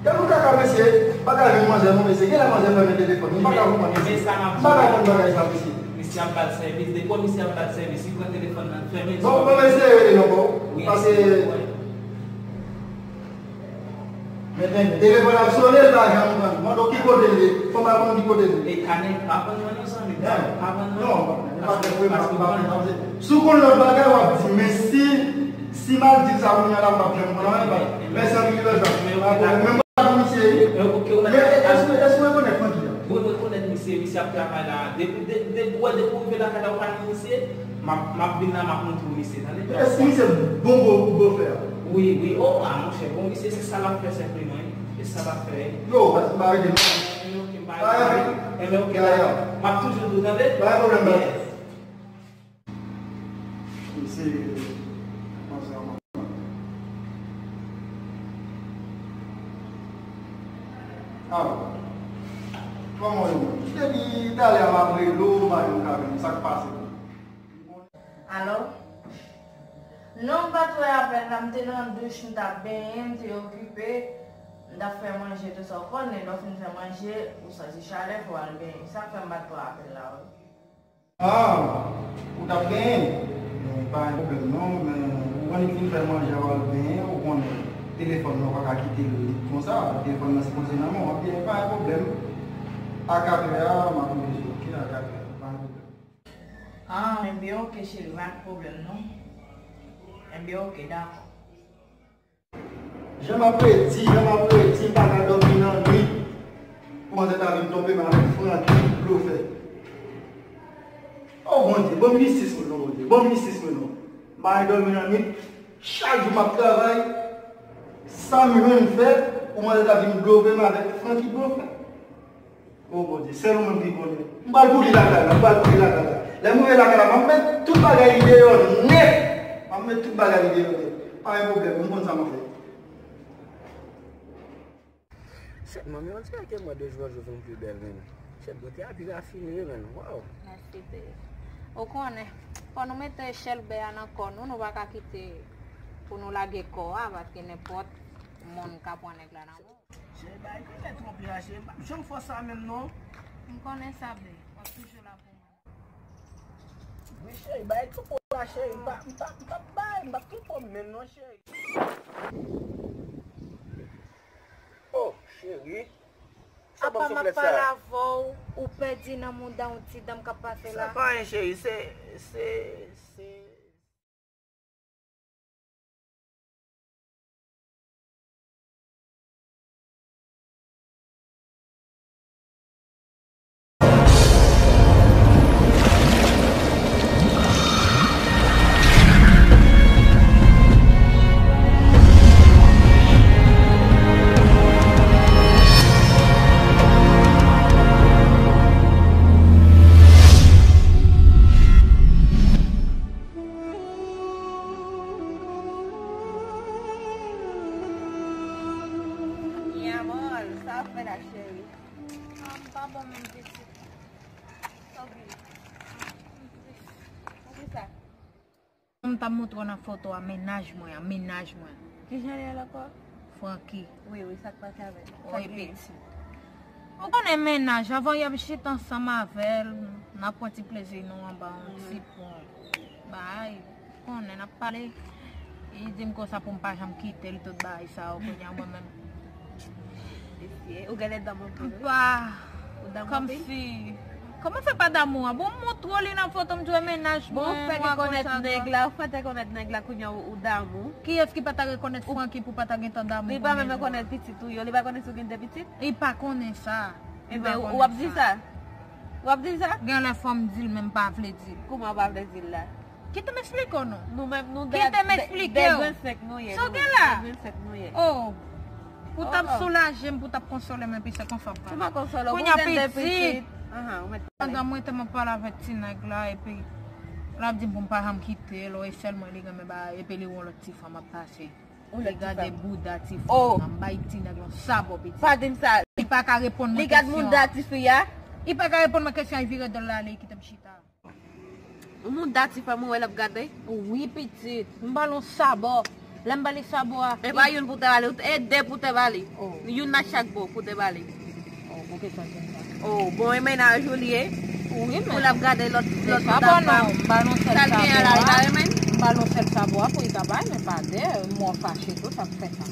Gade yon kaka, mesye, pa ka jwenn manzè non, mesye, genlè manzè fèmen telefòn, m pa ka konprann, mesye. M pa ka konprann bagay sa, mesye. Misye ap ba l sèvis, depi misye ap ba l sèvis, li pran telefòn nan, fèmen. Bon, bon, mesye, rele l ankò, paske Men, men, men. Telefòn ap sonnen, l pa janm pran. Mande w ki kote l ye. Fò m al konn ki kote l ye. E kanè, pa vann mwen non, zanmi. Pa vann mwen. Non, non, pa fè vre, pa fè vre. Si w konn lòt bagay, w ap di m. Men si, si m al di l sa kounye a la, m p ap janm konn anyen, pa. Mèsi anpil, Lòt Jan. Men, ok, ou mèt. Men, èske, èske w rekonèt Francky a? Wi, m rekonèt misye, misye ap travay la. Depi, de, de, ou wè, depi w rive lakay la, ou pa ni misye, m ap, m ap vin la, m ap montre w misye, tande? Èske misye bon gwo, gwo fè a? Wi, wi. Oh, ah, monchè, bon, misye, se sa l ap fè senpleman, wi. Se sa l ap fè. Yo, m pa rete non. Enben, ok, m pa rete. Enben, ok, dakò. M ap toujou di w, tande? Pa gen pwoblèm, baz. Yes. Misye, konsa, man. Ah, kòman w ye, man? Depi talè a m ap rele w, ou pa janm ka vini. Sa k pase? Alo? Non, m pa t wè apèl la, m te nan douch, m t ap benyen, m te okipe, m t ap fè manje, tou sa w konnen, lè w fin fè manje, ou santi chalè, fò w al benyen. Sa k fè m pa t wè apèl la, wi. Ah, ou t ap benyen? Men pa gen pwoblèm non, men ou annik fin fè manje a, w al benyen, ou konnen telefòn nan ou pa ka kite l konsa, telefòn nan sipoze nan men w, ebyen pa gen pwoblèm. A katrè a, m ap rive, ok, a katrè, pa gen pwoblèm. Ah, enben ok, cheri, pa gen pwoblèm non. Enben ok, dakò. Jan m ap redi, jan m ap redi, m pa ka dòmi nan nwit. Kòmanse ta vin twonpe m avèk Francky, blofè. Oh, Bondye, ban m jistis mwen non, Bondye, ban m jistis mwen non. M pa ka dòmi nan nwit, chak jou m ap travay, sa m jwenn fè, kòmanse ta vin blofè m avèk Francky, blofè. Oh, Bondye, sèl ou menm ki konnen. M pral kouri lakay la, m pral kouri lakay la. Lè m rive lakay la, m ap met tout bagay li deyò nèt. M ap met tout bagay li deyò nèt. Pa gen pwoblèm, m konn sa m ap fè. Shit, manmi, on dirait que mwen de jour en jour vin pi bèl, menm. Shit, bote a pi rafine, menm. Wow. Mèsi, babe. Ou konnen, fò nou mete chèlbè a nan kò nou, nou pa ka kite pou nou lage kò a, paske nenpòt moun ka pran nèg la nan men w. Cheri, bay kilè twonpe a, cheri. M p ap janm fè w sa menm, non. M konnen sa, babe. W ap toujou la pou mwen. Wi, cheri, bay twonpe Cheri, m pa, m pa, m pa bay, m pa twoupo menm non, cheri. Oh, cheri. Sa ban m souflèt sa. Apa m ap pale avè w, ou pèdi nan mouda yon ti dam k ap pase la. Sa pa anyen, cheri, se, se, se. Mi amor, sa w ap fè la, cheri? Ah, m pa bon menm, pitit. Sa w vle? Sa w vle sa? M t ap montre w nan foto a, mennaj mwen an, mennaj mwen. Kijan li rele ankò? Francky. Wi, wi, sa k pase avè l? Wi, pitit. Ou konnen mennaj, avan y ap chita ansanm avè l, n ap pran ti plezi nou anba yon ti pon. Bay, konnen n ap pale. Li di m konsa pou m pa janm kite l, tout bagay sa yo, kounye a mwen menm. Mesye, ou genlè damou pou li. M pa. Ou damou pou li? Kòmsi. Kòman fè pa damou a? Bon, m montre w li nan foto, m di w mennaj mwen, m rakonte sa. Bon, ou fè rekonèt nèg la, ou fè rekonèt nèg la, kounye a ou, ou damou. Kiyès ki pa ta rekonèt Francky pou pa ta gentan damou pou nèg la? Li pa menm rekonèt pitit ou yo, li pa konnen si w gen de pitit? Li pa konnen sa. Li pa konnen sa. Enben, w ap di sa? W ap di sa? Genlè fò m di l, men m pa vle di l. Kouman w pa vle di l la? Kite m eksplike w non. Nou menm, nou de, de, de grenn senk nou ye. Kite m eksplike w. Sa w gen la? De grenn senk nou ye. Oh. Pou t ap soulaje m, pou t ap konsole m, epi se konsa w pale. Pou m konsole w, pou w gen de pitit. Kounye a pitit. Ahan, ou mèt pale. Pandan mwen te m ap pale avèk ti nèg la, epi l ap di m pou m pa janm kite l, e sèl mwen li renmen ba, epi li wè yon lòt ti fanm ap pase. Li gade bouda ti fanm nan, m bay ti nèg la yon sabò pitit. Pa di m sa. Li pa ka reponn mwen kesyon. Li gad bouda ti fi a? Li pa ka reponn mwen kesyon, li vire do l ale, li kite m chita. Yon moun dati fè mwen wè l ap gade. Wi, pitit. M ba l yon sabò. Lè m ba li sabò a. E pa youn pou te ba li, e de pou te ba li. Oh. Youn nan chak bò pou te ba li. Oh, bon kesyon se sa. Oh, bon, e mennaj ou li ye? Wi, men. Pou l ap gade lòt, lòt moun dati. M ba l yon sèl sabò. Sa l gen an la, li pa renmen? M ba l yon sèl sabò a pou li ka bay, men pa de. M wè w fache tou, sa k fè sa.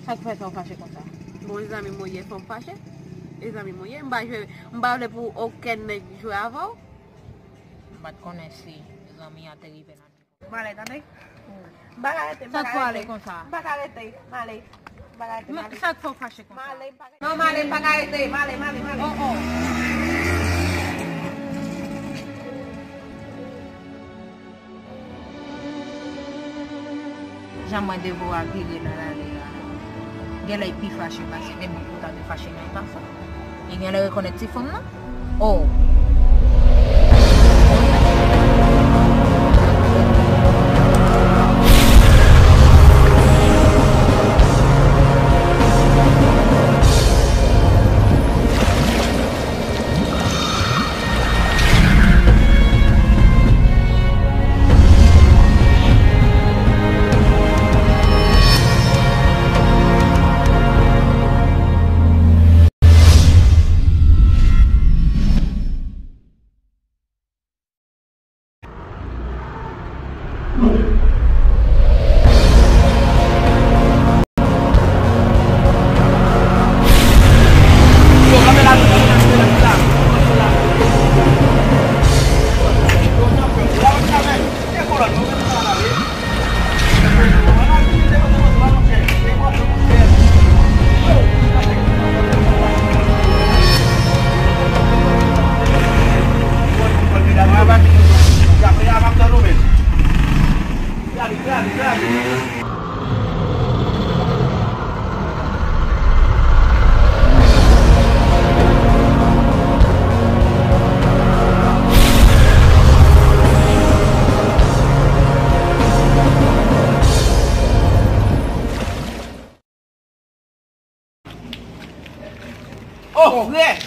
Sa k fè sa w fache konsa? Bon, e zanmi mwen ye, fò m fache. E zanmi mwen ye, m pa jwe, m pa vle pou okenn nèg jwe avè w. M pa t konnen si zanmi an te rive nan nivo. M ale, tande? M pa ka rete, m pa ka rete. Sa k fè w ale konsa? M pa ka rete, m ale. M pa ka rete, m ale. Sa k fè w fache konsa? M ale, m pa ka rete. Non, m ale, m ale, m pa ka rete. M ale, m ale, m ale. Oh, oh. Jan mwen devwa vire nan lari a, genlè li pi fache pase menm li pou ta dwe fache nan eta sa. Li genlè rekonèt ti fanm nan. Oh! Oh, frè!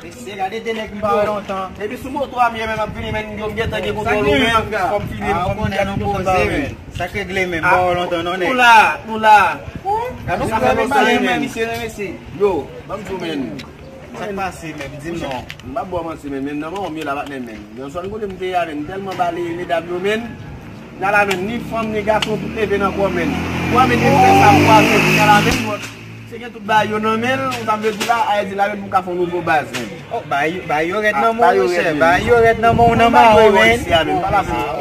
Mesye, gade de nèg m pa wè lontan. Depi sou moto a m ye, men m ap vini, men m gentan gen kontwòl ou, men fò m fini, fò m fini ak moto sa, men. Sa k regle, men m pa wè lontan, non, nèg. Nou la, nou la. Gade sa fè lontan, men. Mesye, men mesye. Yo, ban m di w, men. Sa k pase menm? Di m non. M p ap ba w manti, men, men nan manman m yo la, patnè, men. Yon sòn kote m te ye a, men, m tèlman bale medam yo, men. Nan la, men, ni fanm, ni gason, tout leve nan kò, men. Kò, men, te fè sa pou avan, nan la, men, bon, se gen tout bagay yo nan men l, ou sa m vle di la, a di la, men, pou ka fè yon nouvo baz, men. Oh, bagay yo, bagay yo rèd nan men w, monchè. Bagay yo rèd nan men w, nan mawon, men.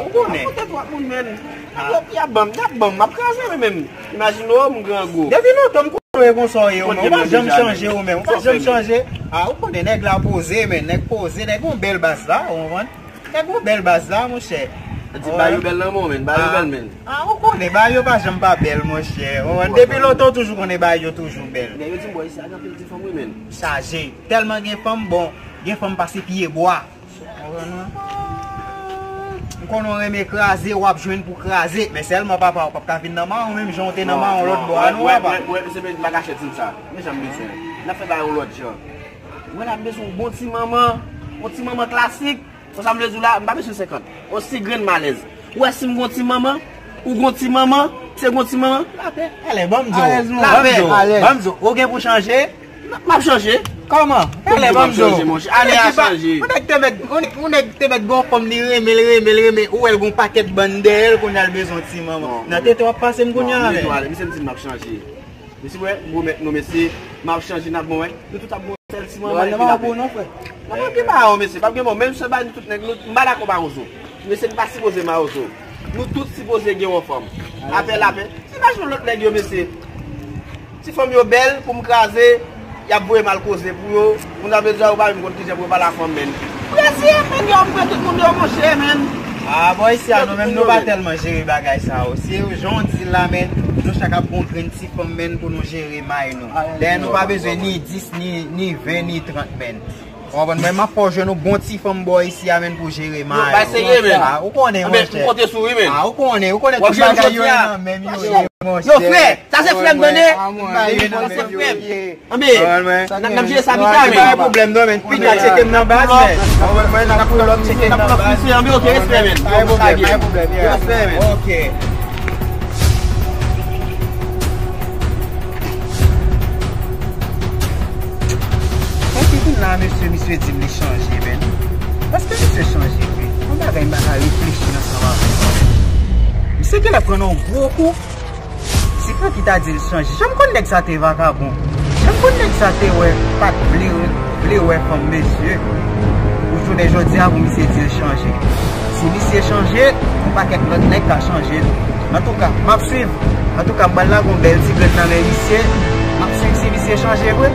Ou konnen. Kote twòp moun, men. Y ap ban m, y ap ban m, m ap kraze, men, men. Imajine w, m grangou. Depi lontan m konnen w e konsa w ye, ou menm. Ou pa janm chanje, ou menm. Ou pa janm chanje. Ah, ou konnen nèg la poze, men. Nèg poze, nèg gon bèl baz la, ou konprann? Nèg gon bèl baz la, monchè. Di bagay yo bèl nan men w, men. Bagay yo bèl, men. Ah, ou konnen, bagay yo pa janm pa bèl, monchè. Ou konprann? Depi lontan, ou toujou konnen bagay yo toujou bèl. Men yo di m, bò, isi a gen anpil ti fanm, wi, men. Chaje. Tèlman gen fanm, bon, gen fanm pase pye bwa. Konprann mwen? M konnen w renmen kraze, w ap jwenn pou kraze. Men sèlman papa, w p ap ka vin nan mawon menm jan w te nan mawon lòt bò a, non, papa. Wè, wè, wè, se men bagay chèt sa. Men jan m bezwen. N ap fè bagay yon lòt jan. Mwen la, m bezwen yon bon ti manman, yon ti manman klasik. Konsa m vle di w la, m pa bezwen senkant. Yon ti grenn malèz. Ou wè si m gon ti manman, ou gon ti manman, se gon ti manman, lapè. Alè, ban m di w. Lapè. Ban m di w. Ou gen pou chanje? M ap chanje. Kòman? Alè, ban m di w. Ane a chanje. Yon nèg te mèt, yon nèg, yon nèg te mèt gon fanm li renmen, li renmen, li renmen. Ou wè l gon pakèt bann dèyè l, kounye a l bezwen ti manman. Nan tete w ap pase m kounye a, men. Misye m di m ap chanje. Mesye, wè, m pwomèt nou, mesye, m ap chanje, n ap bon, wè. Nou tout ap bon sèl ti manman epi lapè. Nan pa gen mawon, mesye, p ap gen mawon. Menm si yo bay nou tout nèg, nou, m pa dakò mawozo. Mesye, nou pa sipoze mawozo. Nou tout sipoze gen yon fanm. Lapè, lapè. Imajine lòt nèg yo, mesye. Ti fanm yo bèl pou m kraze, y ap voye m al koze pou yo. Moun sa bezwen yo pa menm konn kijan pou yo pale a fanm, men. Kraze, men yo ap pran tout moun yo, monchè, men. Ah, bò, isi a, nou menm, nou pa tèlman jere bagay sa yo. Se jan w di l la, men, nou chak ap gon grenn ti fanm, men, pou nou jere may nou. Dayè, nou pa bezwen ni dis, ni, ni ven, ni trant, men. Ou konprann? Mwen, m ap fè w jwenn yon bon ti fanm bò isi a, men, pou jere may yo. Bay serye, men. Ah, ou konnen, monchè. M konte sou ou, men. Ah, ou konnen, ou konnen tout bagay yo nan men m, yo ye, monchè. Yo, frè, sa se frè m, tande? Sa se frè m. Anben, n ap jere sa pita, men. Pa gen pwoblèm, non, men. Pita, tcheke m nan baz, men. Mwen, n ap pull up, tcheke m nan baz. Anben, ok, respè, men. Pa gen pwoblèm, pa gen pwoblèm, yeah. Respè, men. Ok. Epi kounye a, mesye, misye di m li chanje, men. Èske misye chanje vre? Yon bagay m pa ka reflechi ansanm avè l. Misye genlè pran nan yon gwo kou. Si Francky ta di l chanje, jan m konn nèg sa te vakabon. Jan m konn nèg sa te wè, pa t vle, vle wè fanm, mesye. Pou jounen jodi a, pou misye di l chanje. Si misye chanje, yon pakèt lòt nèg ka chanje tou. Antouka, m ap swiv. Antouka, m pral lage yon bèl ti grenn nan men misye. M ap swiv si misye chanje vre.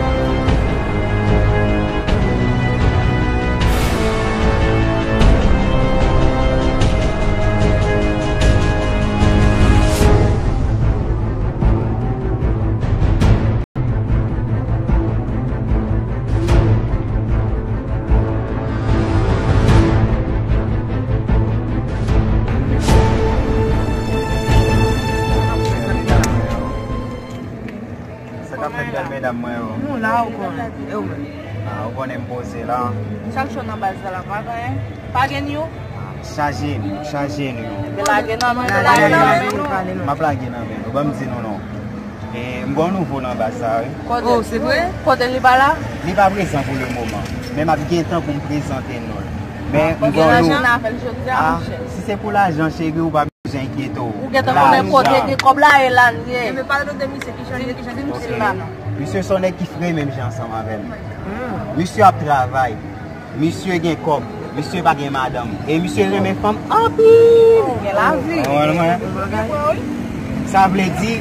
Sa k ap fèt, bèl medam mwen yo? Nou la, ou konnen. E ou menm? Ah, ou konnen m poze la. Chak jou nan baz la, pa gen, pa gen nou. Chaje nou, chaje nou. Te lage nan men nou. Lage nan men nou. M ap lage nan men nou. Ban m di nou non. E, m gen yon nouvo nan baz sa, wi. Oh, se vre? Kote li pa la? Li pa prezan pou le moman. Men m ap gen tan pou m prezante nou l. Men m gen yon nou. Ah, si se pou lajan, cheri, ou pa bezwen enkyete w. Ou gentan konnen kote gen kòb la, e la l ye. Enben, pale nou de misye ki chanje, ki chanje misye la. Misye se yon nèg ki fre menm jan ansanm avè m. Misye ap travay. Misye gen kòb. Misye pa gen madanm. E misye renmen fanm anpil. Gen lavi. Konprann mwen? Sa vle di,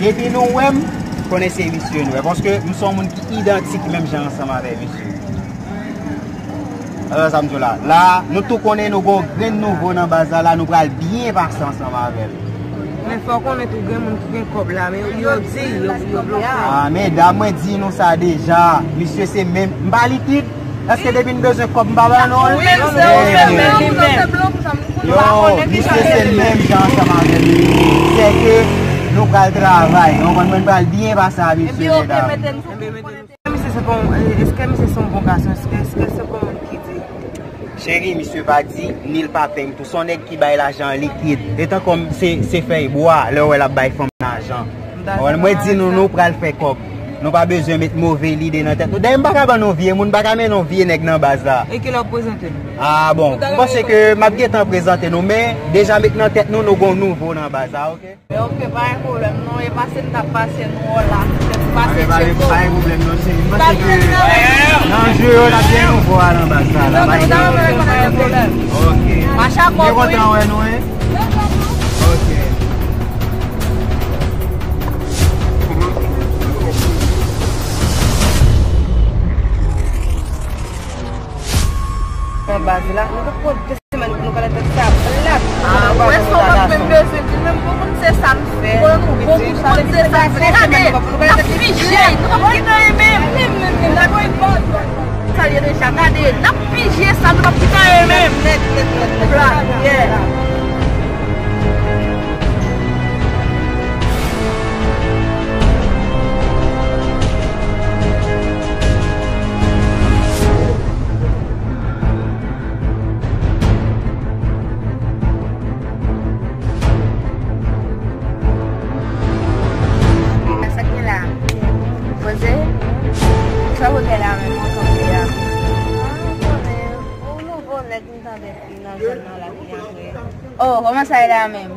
depi nou wè m, konnen se misye nou wè. Paske m se yon moun ki idantik menm jan ansanm avè misye. Alò, sa m di w la. La, nou tou konnen nou gon grenn nouvo nan baz la, la nou pral byen pase ansanm avè l. Men fò w konnen tou gen moun ki gen kòb la, men yo di, yo, yo blofe. Ah, medam, mwen di nou sa deja. Misye se menm, m pa likid. Èske depi n bezwen kòb, m pa ba nou l? Wi, se ou menm, wi, se blan pou sa m. Yo, misye se menm jan ansanm avè m. Se ke nou pral travay. Ou konprann, mwen pral byen pase a misye, medam. Èske misye se pa yon, èske misye se yon bon gason? Èske, èske se pa yon moun ki di? Cheri, misye pa di, ni l pa penm tou. Se yon nèg ki bay lajan likid. E tankou se, se fèy bwa, lè w wè l ap bay fanm lajan. Mwen di nou, nou pral fè kòb. Nou pa bezwen met move lide nan tèt nou. Dayè, m pa ka ban nou vye moun, m pa ka mennen yon vye nèg nan baz la. E kilè w ap prezante m? Ah bon, m panse ke m ap gentan prezante nou, men deja met nan tèt nou, nou gon nouvo nan baz la, oke? Ok, pa gen pwoblèm non, e pase m t ap pase nou la. M pase tcheko. Pa gen pwoblèm non, cheri. M panse ke nan je yo, n ap gen nouvo a nan baz la, la. Pa gen pwoblèm. Ok. Mache ak ou. Mwen kontan wè nou, wi. Ok. Nan baz la, nou poko de semèn pou nou kale tèt sa plat. Ah, ou wè sa w pa t menm bezwen di, menm pou konn se sa m fè. Bon, bon, pou konn se sa m fè. Gade, n ap fije, nou p ap gen anyen menm. Sa l ye deja, gade, n ap fije sa, nou p ap gen anyen menm. Nèt, nèt, nèt, nèt. Plat, yeah. Sa k gen la? Poze? Sa w gen la menm, mwen kanpe a. Ah, konnen, ou nouvo nèt, m tande. Nan zòn nan la ki antre. Oh, kòman sa ye la menm?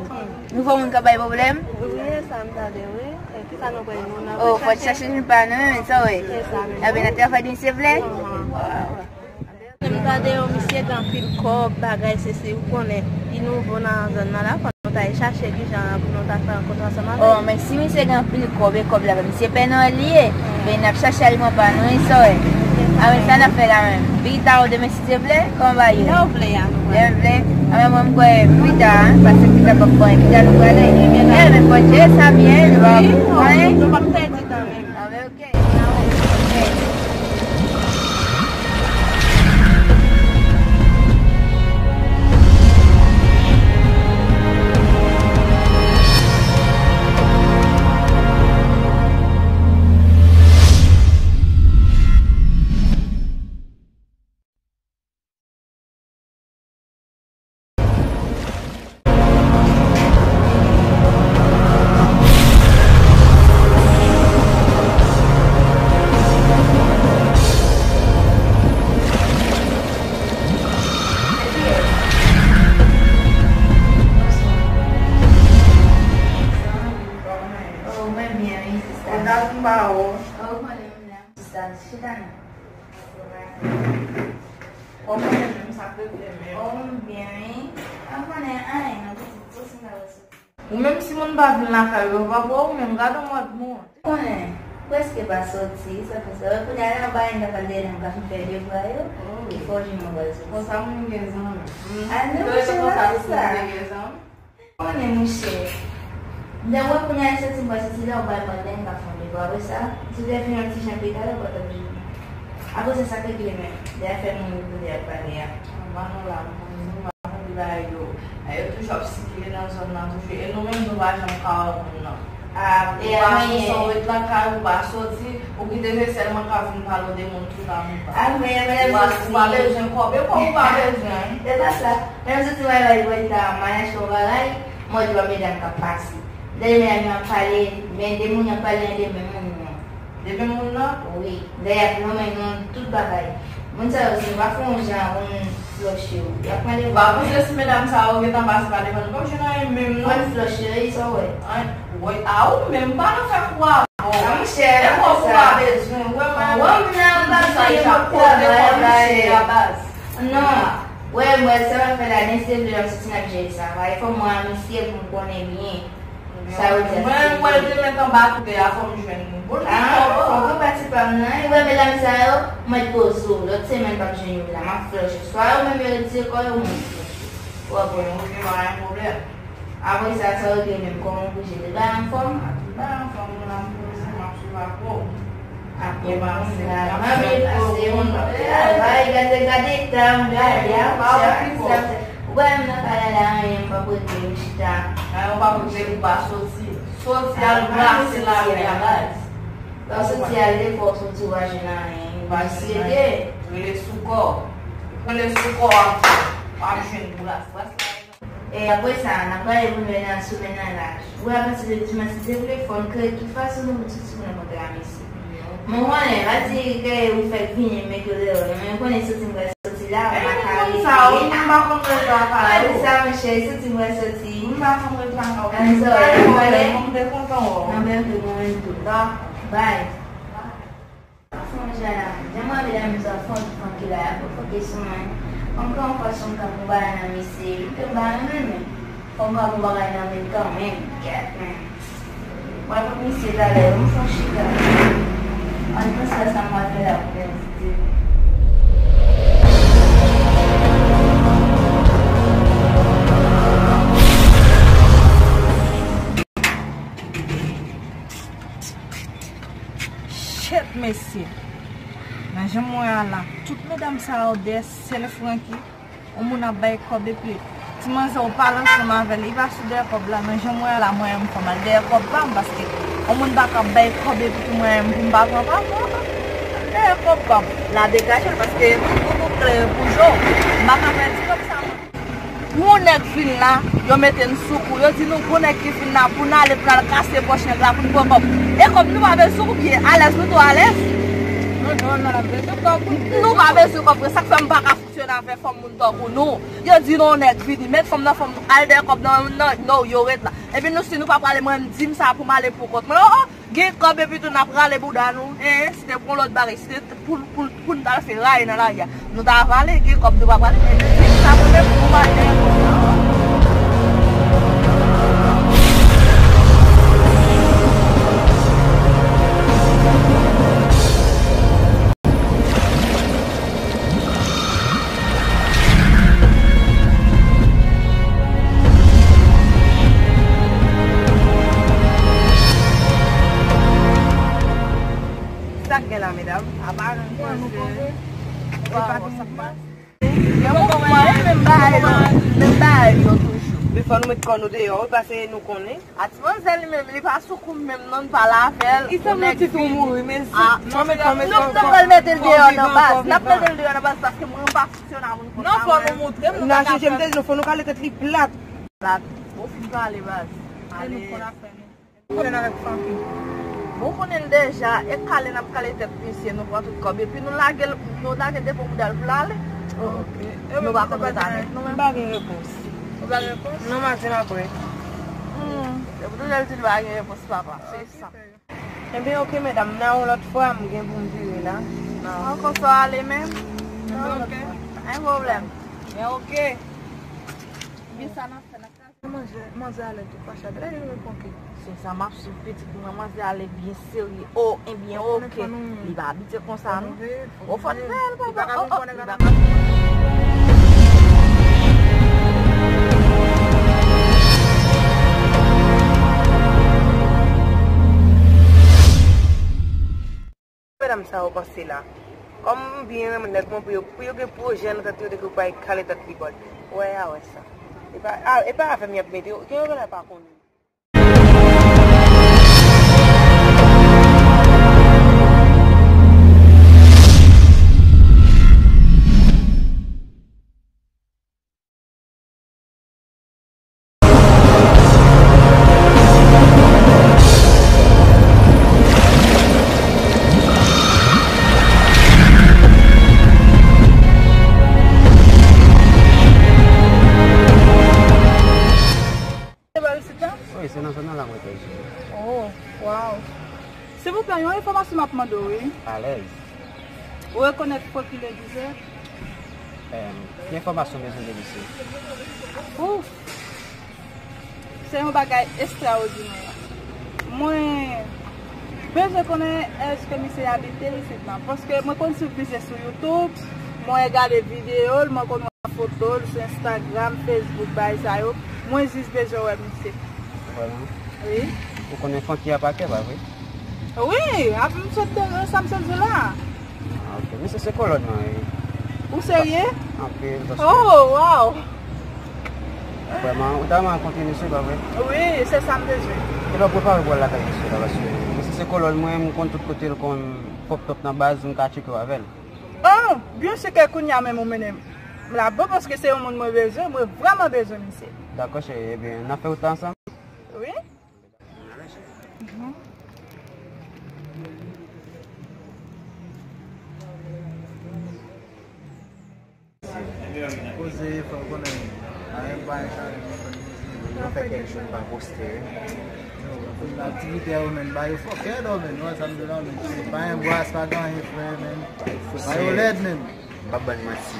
Nouvo moun k ap bay pwoblèm? Wi, e sa m tande, wi. E kisa nou pral nou nan? Oh, fò w chache vin pa nou menm, sa w ye? Se sa menm. Ebyen, n ap travay di misye vle? Aham. M tande yo, misye gen anpil kòb, bagay, se, se, ou konnen, li nouvo nan zòn nan la, fò nou t al chache kijan pou nou ta fè rankontre ansanm avè l. Oh, men si misye gen anpil kòb, e kòb la, misye pè nan li ye. Men n ap chache aliman pa nou, wi, sa w ye. A, men sa n ap fè la menm. Pita ou demen, si Dye vle, kòman bagay yo? Lè w vle a, nou pral. Lè w vle. A, men mwen, m kwè pita, paske pita p ap bon, pita nou prale. Ebyen, men pòte sa byen, nou pa, wi, nou p ap pèdi tan menm. A, men, ok. Oh, mwen byen, wi, sista. Ou dat m pa wè w. Oh, konnen m la, sista. Chita non. Kòman w ye menm, sa k regle menm? Oh, m byen, wi. An konnen anyen, non, pitit, poze m la wè sou. Ou menm si moun pa vin lakay ou, yo p ap wè ou menm, gade yon mòd moun. Konnen, prèske pa soti, sa fè sa. Wè, kounye a la, anba yon dapal dèyè nan, m ka fin fè devwa yo, oh, ki fò jwenn yon bal soti. Konsa moun gen zanmi. Hmm. A non, monchè, pa fè sa. Konnen, monchè. Lè w wè kounye a, li soti, m pral soti la, ou bay mwen lè m ka fè yon devwa. Apre sa, si w te vin yon ti jan pi talè, ou pa t ap jwenn mwen. Apre sa, sa k regle menm. De afè moun yo kote y ap pale a. Anba nou la, m konnen nou pa konn de bagay yo. Yo toujou ap sikile nan zòn nan toujou. E nou menm, nou pa janm ka wè moun nan. Ah, e anyen. Ou pa sou sa w ret lakay ou, ou pa soti, ou kite se sèlman k ap vin pale w de moun tout la, moun pa. Ah, men, men, ou pa, ou pa bezwen kòb, e kòb ou pa bezwen. E pa sa. Menm si ti bagay la, li pral ta, m al achte yon bagay, mwen di w a medam k ap pase. Dèyè medam yo ap pale, men de moun yo ap pale an de men moun yo. De men moun nan? Wi. Dèyè y ap nonmen nou tout bagay. Moun sa yo, si nou pa fè yon jan, moun flòche yo. Y ap pran de... Ba, pou se si medam sa yo gentan pase pa devan nou, pa jwenn anyen menm, non. Mwen flòche, wi, sa w wè. An, wi, a ou menm, pa nan fè kou avè w. A, monchè, e kòb ou pa bezwen, ou wè mwen. Wè, m nan, m pa bezwen de kòb travay, monchè. Non. Wè, mwen, sa m ap fè la, men se vle m soti n ap jere sa. Pa fò mwen a misye pou m konnen byen. Sa yo di a mwen, mwen, mwen te met anba kote a, fò m jwenn moun. Bon, ah, fò w pati pa m nan, e wè medam sa yo, mwen poze w, lòt semèn p ap jwenn yo la, m ap flòche. Swa yo menm yo retire kò yo, mwen flòche. Ou wè, bon, ok, pa gen pwoblèm. Apre sa, sa yo gen menm, kòman w bouje? Tout bagay anfòm? Tout bagay anfòm, mwen la, m poze, m ap swiv ak ou. Apre, m ap travay, pase yon travay, gade, gade tan, gade, a, ou wè m nan kay la, anyen, m p ap rete, m chita. Anyen, ou p ap rete, ou pa soti. Soti al brase lari a, baz. Lè w soti al defò, w soti, w pa jwenn anyen. Ou pa jwenn anyen. Rele sou kò. Rele sou kò, w ap, w ap jwenn bras. Bras la. E apre sa, n ap prale pou nou nan sou mennaj. Wi, apati de dimanch, si Dye vle, fò n kreye tout fason nou pou tout timoun nan kontre a mesye. Mwen konnen, pa di ke ou fèk vini, m met ou deyò. Men ou konnen soti m pral soti la, m pa ka rete. Sa, ou, m pa konn ret la, pa ou. Sa, monchè, soti m pral soti. M pa konn ret la, pa ou. Ann, sorry, m konnen. M te kontan wè w. Nan bèl ke mwen menm tou. Bye. Bye. Sonje la, jan mwen vle amizan fon, fon ki la, fon ki sou mwen. Fon ki yon fason m ka pou bagay nan misye, m te ba renmen men. Fon ka pou bagay nan men kanmenm, kèt men. Mwen pou misye talè, m fon chita. An, panse sa m va fè la pou mèdite. Shit, mesye. Nan jan m wè a la, tout medam sa yo dèyè sèl Francky. Yon moun ap bay kòb epi ti manzè ou pale ansanm avè l, li pa sou dèyè kòb la. Nan jan m wè a la, mwen menm fò m al dèyè kòb pa m, paske yon moun pa ka bay kòb epi pou mwen menm pou m pa pran pa m, non, non. Dèyè kòb pa m. La degaje l, paske tout, tout, tout klè pou je w. M pa ka pèdi kòb sa, mwen. Pou yon nèg vin la, yo mete n sou kou, yo di nou gwo nèg ki vin la, pou n ale, pou n al kase pòch nèg la, pou n pran kòb. E kòb nou pa bezwen oubyen alèz, nou tou alèz? Non, non, non, n ap bezwen kòb, wi. Nou pa bezwen kòb, sa k fè m pa ka fonksyone avè fanm moun tankou nou. Yo di nou yon nèg vini, met fanm nan, fanm al dèyè kòb nan, nan, non, yo ret la. Epi nou, si nou pa prale, mwen, m di m sa pou m ale pou kont mwen. Oh, oh, Gen kòb epi tou n ap rale bouda nou. Hein, si te pou yon lòt bagay, si te pou, pou, pou n t al fè ray nan lari a, nou ta rale, gen kòb nou pa prale, men nou di sa mwen menm pou maten an konsa. Sa k gen la, medam? Apa nou panse? E pa gen mouvman. Gen mouvman, wi, menm bagay yo, menm bagay yo toujou. Men fò nou met kò nou deyò, wi, paske nou konnen. A ti manzè li menm, li pa sou kou m menm non, n pale avè l. Li sanble yon ti tou mouri, men si, ah, non, men, non, men, non, n ap mete l deyò nan baz. N ap mete l deyò nan baz paske mwen m pa fonksyone a moun konsa. Non, fò nou montre m, nou pa ka fè. Nache, jem te di nou, fò nou kale tèt li plat. Plat. Ou fin kale baz. Ale. Konnen avèk Francky. Bon, konnen l deja, e kale n ap kale tèt misye, nou pran tout kòb. Epi nou lage l, nou lage depo bouda l pou l ale. Ok. Nou pa konn ret avèk nou menm. M pa gen repons. Ou pa gen repons? Non, m a di n apre. Hmm. Depi tou lè l di l pa gen repons, papa. Se sa. Ebyen, ok, medam, nan yon lòt fwa, m gen pou m vire la. Ankò sa w ale menm? Nan yon lòt fwa. Pa gen pwoblèm. Men ok. Gen sa n ap fè, n ap Manzè, manzè ale tou fache. Gade li renmen Francky. Se sa m ap swiv pitit mwen, manzè ale byen serye. Oh, ebyen, ok. Li pa abitye konsa, non. Oh, fò n veye l, papa. Oh, oh, li pa ka vin. Medam sa yo panse la. Kòm m byen renmen nèg mwen, pou yo, pou yo gen pwojè nan tèt yo de ke yo pral kale tèt li bòd. Wè a wè sa. E pa, a, e pa avè m y ap mete yo. Gen yo genlè pa konnen. Se pa isit la? Wi, se nan zòn nan la mwen te jwe. Oh, wow. Silvouplè, yon enfòmasyon m ap mande w, wi. Alèz. Ou rekonèt Francky Legizè? Em, ki enfòmasyon w bezwen de misye? Ouf! Se yon bagay estrawòdinè. Mwen bezwen konnen èske misye abite isit la. Paske mwen konn swiv misye sou YouTube, mwen gade videyo l, mwen konn wè foto l sou Instagram, Facebook, bagay sa yo. Mwen jis bezwen wè misye. Vrèman? Wi. Ou konnen Francky a pa kè, pa vre? Wi, ap m sot de sa m sot di la. Ah, ok. Misye se kolòn mwen, wi. Ou serye? Anpil, paske... Oh, wow! Vrèman, ou ta renmen rankontre misye, pa vre? Wi, se sa m bezwen. Ebyen, prepare pou al lakay misye la, paske misye se kolòn mwen, m konn tout kote l konn pòp tòp nan baz, m ka tcheke w avè l. Oh, byen si ke kounye a menm ou mennen m la, bon, paske se yon moun mwen bezwen, mwen vrèman bezwen misye. Dakò, cheri, ebyen, n ap fè wout la ansanm? Wi. Mhm. Poze, fò konnen. Anyen pa yon chale. Nou fè kèk jou n pa poste, wi. Yo, pou aktivite yo, men, ba yo fòkè, non, men, nou wè sa m di la, men, se pa yon bras, pa gen anyen, frè, men. Ba yo lèd, men. M p ap ban n manti.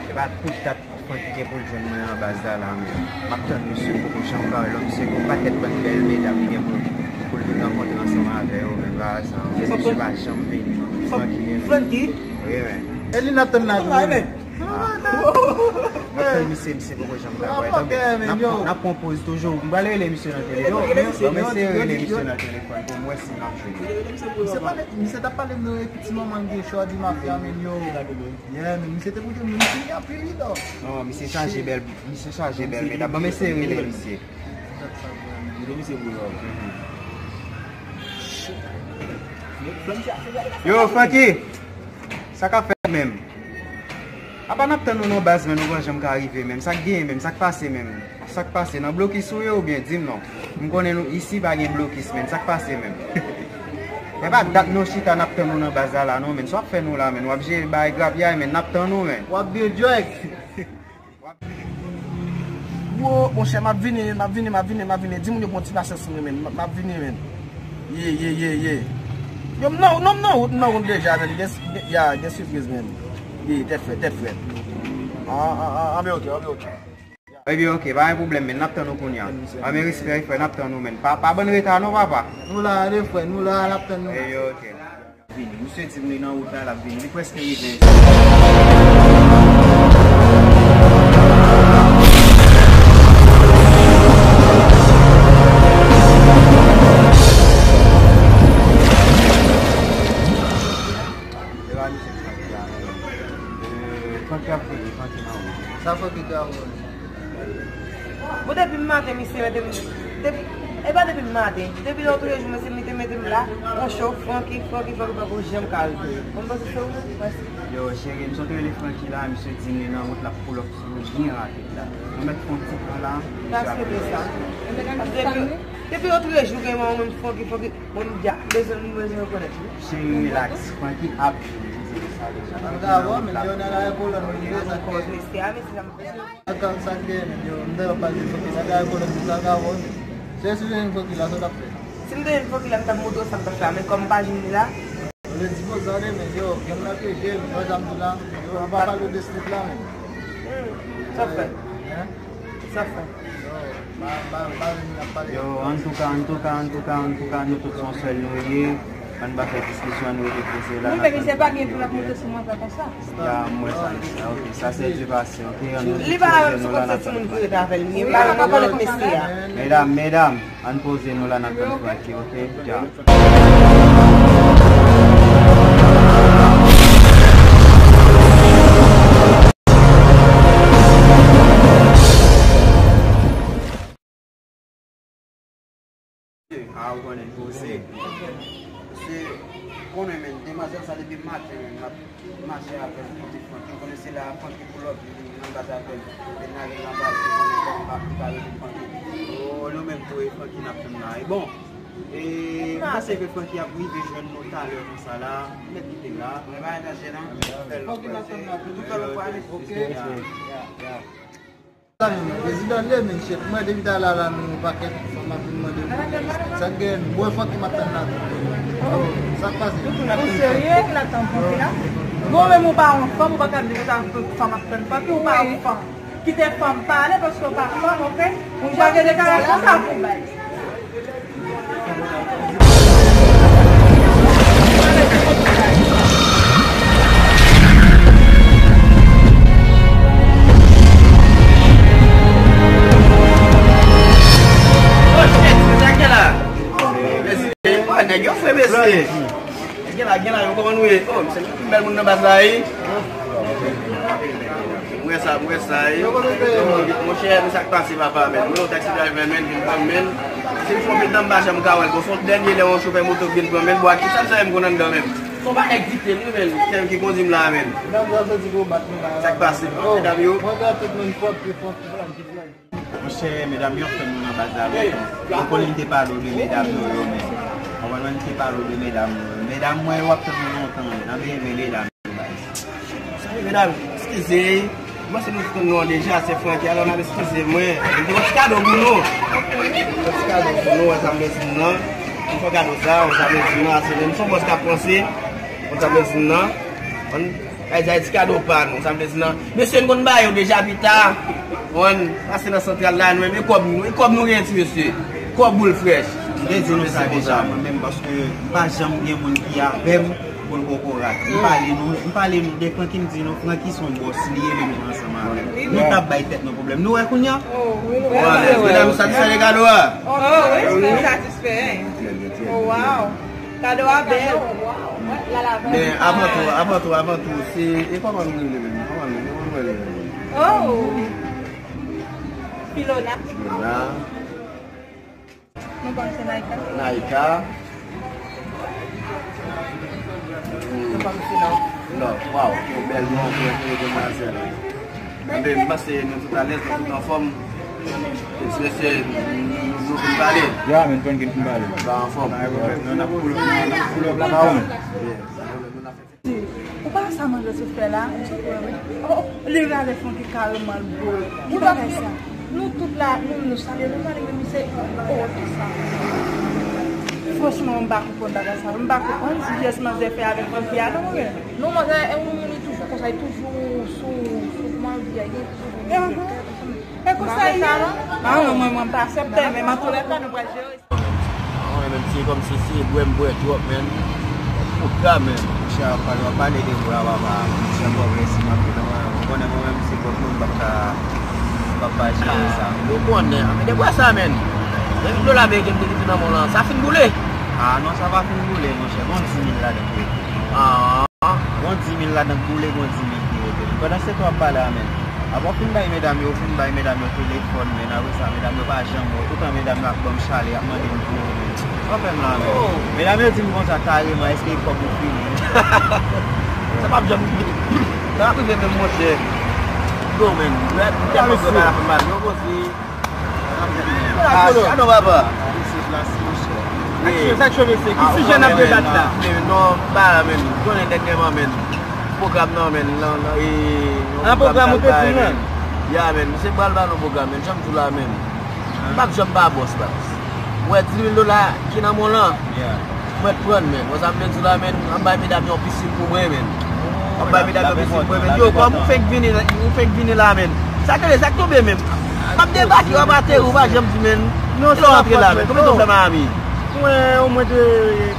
Se pa tout dat Francky gen pou l jwenn mwen nan baz la, la, men. M ap tann misye, m poko janm ka wè l, non, misye gen yon pakèt bann bèl medam li gen pou, pou l vin rankontre ansanm avè yo, men, pa sa, misye pa janm vini. Francky, men. Francky? Wi, men. E li n ap tann la, tou, men. N ap tann misye, misye poko janm ka wè. Tanpri, n ap, n ap pran poz toujou. M pral rele misye nan telefòn. Ban m eseye rele misye nan telefòn pou m wè si m ap jwenn li. Misye pale, misye t ap pale m de ti manman l gen Shorty Mafia, men yo. Yeah, men misye te pou te moun ki ap pi lò. Non, misye chaje bèl, misye chaje bèl medam. Ban m eseye rele misye. Yo, Francky! Sa k ap fèt menm? Apa n ap tann nou nan baz, men nou pa janm ka rive menm. Sa k genyen menm? Sa k pase menm? Sa k pase? Nan blokis ou ye oubyen di m non? M konnen nou isi pa gen blokis, men sa k pase menm? E pa dat nou chita n ap tann nou nan baz la, la non, men sa w ap fè nou la, men w ap jere bagay grapyay, men n ap tann nou, men. W ap byen djwèk. Wo, monchè, m ap vini, m ap vini, m ap vini, m ap vini. Di moun yo pran ti pasyans sou mwen, men. M ap, m ap vini, men. Ye, ye, ye, ye. Yo, m nan, non, m nan wout, m nan wout deja, men. Gen, gen, ya, gen sipriz, men. Ye, tèt frèt, tèt frèt. An, an, an, an, men oke, an, men oke. Ebyen, oke, pa gen pwoblèm, men. N ap tann ou kounye a. An, men respè, frè, n ap tann ou, men. Pa, pa ban n reta, non, papa. Nou la, wi, frè, nou la, n ap tann nou. Ebyen, oke. Vini. Misye di m li nan wout la, l ap vini. Li prèske rive. E pa misye Francky a, non. E, Francky ap vini, Francky nan wout. Sa Francky te ap vini? Bon, depi maten, misye mete m, depi, e pa depi maten, depi lòtrejou, misye mete, mete m la, on cho, Francky, Francky, Francky, poko janm ka rive. Bon, m panse se ou menm, mèsi. Yo, cheri, m sot rele Francky la, misye di m li nan wout, l ap pull up sou nou byen rapid la. Nou mèt fè yon ti pran la, misye ap rive. Sa se sa. Depi, depi lòtrejou, gen yon moun Francky, Francky, mwen m di, a, bezwen, m bezwen rekonèt li. Cheri, relax, Francky ap vini, m di nou sa deja. Francky nan wout la. Yo, nan la kolòn, men, sa k fèt. Mesye a, mesye a, m Sa k, sa k genyen menm, yo, m te ap pale de Francky, sa k genyen, kolòn, sa k genyen. Se si w te jwenn Francky la, sa w t ap fè? Si m te jwenn Francky la, m t ap montre w sa m t ap fè a, men kòm m pa jwenn li la. Yo, le di poze sa, men, yo, gang la ke je, men, sa m di la, yo, an pa pale de street la, men. Hmm, sa fè. Hein? Sa fè. Yo, pa, pa, pa vin ap pale. Yo, antouka, antouka, antouka, antouka, nou tout se yon sèl nou ye. Ann pa fè diskisyon, ann rete poze la, n ap tann Francky, oke? Ya, m wè sa, m wè sa, oke. Sa se du passé, oke? Ann rete poze nou la, n ap tann Francky. Medam, medam, ann poze nou la, n ap tann Francky, oke? Ya. A, ou konnen, poze. Se, konnen, men, demwazèl sa depi maten, men, m ap mache avè l, kote Francky. Ou konnen se la Francky pull up, li nan baz avè l. Kote n ale nan baz, ou konnen kòman m ap pale de Francky. O, nou menm tou, e Francky n ap tann la. E bon, e, m panse ke Francky ap rive jwenn nou talè konsa la. Mèt kite l la. Mwen pa nan danje, non. Fè l lòt pwè. Fè l lòt pwè, oke? Ya, ya, ya. Sa menm, prezidan li ye, men, chèf. Mwen, depi talè la, nou yon pakèt fanm ap vin mande pou respè. Sa k gen, bwè Francky m ap tann la tou. Sa k pase? Ou serye? Ou la tann Francky la? Bon, menm ou pa yon fanm, ou pa ka di konsa tout fanm ap tann Francky, ou pa yon fanm. Kite fanm pale, paske ou pa fanm, oke? Ou pa gen deklarasyon sa pou bay. Nèg yo fre mesye. Gen la, gen la, yo kòman nou ye? Oh, se pi bèl moun nan baz la, wi. M wè sa, m wè sa, wi. Monchè, men sa k pase, papa, men. Mwen, yon taxi driver, men, vin pran m, men. Se yon konbyen tan m pa janm ka wè l. Bon, se yon dènye lè yon chofè moto k vin pran m, men. Bon, a kisa m sèvi m konn anndan, men? Se yon pa nèg Vitel, wi, men. Se li ki kondi m la, men. Sa k pase, medam yo? Monchè, medam yo ap tann nou nan baz la lontan. Ou konnen m te pale w de medam yo, yo, men. Ou konnen m te pale w de medam yo. Medam mwen yo ap tann nou lontan, men. N ap leve medam yo, baz. Salut, medam. Eskize. Mwen se nou tout konn non an deja, se Francky. Alò, n ap eskize mwen. M gen yon ti kado pou nou. Yon ti kado pou nou, wè sa m bezwen nan. M fè kado sa, wè sa m bezwen nan, ase m se yon bòs k ap panse. Wè sa m bezwen nan. Ann, ay, ay, ti kado pa nou, sa m bezwen nan. Mesye, n konn ba yo deja pita. Ann, pase nan santral la, nou menm, e kòb nou, e kòb nou gen, ti mesye. Kòb boul frèch. M te di nou sa deja, mwen menm, paske m pa janm gen moun ki avè m pou l kokorat. M pale nou, m pale nou de Francky, m di nou, Francky se yon bòs li ye, menm jan ansanm avè m. Nou t ap bay tèt nou pwoblèm. Nou wè kounye a? Wè, medam, satisfè de kado a? Oh, wi, nou satisfè. Oh, wow. Kado a bèl. Men avan tou, avan tou, avan tou, se, e kòman nou rele menm? Kòman nou, kòman nou rele menm? Oh. Filona. Filona. Nou pa m se Naïka. Naïka. Nou pa m se Love. Love, waw, yon bèl non pou yon demwazèl. Enben, m panse nou tout alèz, nou tout anfòm. Ti mesye, nou, nou, nou fin pale. Ya, men, nou fin pale. Nou anfòm. N ap pull up, n ap pull up la kòman? Yeah. Ou pa wè sa manzè sot fè la? Oh, oh, li rale Francky kareman l bro. Ki bagay sa? Nou tout la, nou, nou salye nou, nou salye nou, se, oh, tout sa. Franchman, m pa konprann bagay sa. M pa konprann si jès manzè fè avèk Francky a, non, mwen. Non, manzè, e, wi, wi, li toujou konsa, li toujou sou, sou kòman l di a, li toujou. E konsa li ye? Ah, non, mwen, mwen, m pa aksepte, men antoulèka, nou pral jere. Mwen menm, se kòmsi se bwè m bwè twòp, men. Poukwa, men? Monchè, w ap pale, w ap pale de bwè a, papa. Monchè, pòv resi m ap viv nan mwen. Ou konnen mwen menm, se kòk moun, m p ap ka, m p ap ka jere sa. Ou konnen, men de bwè sa, men. Depi dola ameriken m te kite nan men w lan, sa fin boule. Ah, non, sa pa fin boule, monchè. Gon dis mil ladan ki rete. Ah. Gon dis mil ladan k boule, gon dis mil ki rete. Pandan se tan w ap pale a, men. Apre w fin bay medam yo, w fin bay medam yo telefòn, men apre sa, medam yo pa janm wè w. Toutan medam yo ap ban m chalè, y ap mande m pou yo, men. Anfen m la, men. Medam yo di m konsa kareman, èske e kòb ou fini? Sa p ap janm, sa p ap rive menm, monchè. Yo, men, m tèlman bwè pa la fè m mal, yo koze. Ah, sa non, papa. Sa k chove, se ki sijè n ap debat la? Men non, pa la, men. Konnen dènyèman, men. Pwogram nan, men. Nan, nan, e, yon pwogram k al bay, men. Ya, men. Misye pral ba nou pwogram, men. Jan m di w la, men. M p ap janm pa bòs, baz. Ou wè dis mil dola ki nan men w lan? Mwen pran, men. Wè sa m vle di w la, men. M ap bay medam yon pisin pou mwen, men. M ap bay medam yon pisin pou mwen, men. Yo, kòm ou fenk vini, ou fenk vini la, men. Sa k rele, sa k tonbe, men. M ap debake, w ap ateri, ou pa janm di, men. Non, kilè w antre la, men? Konbyen tan w fè Miami? Mwen, omwen de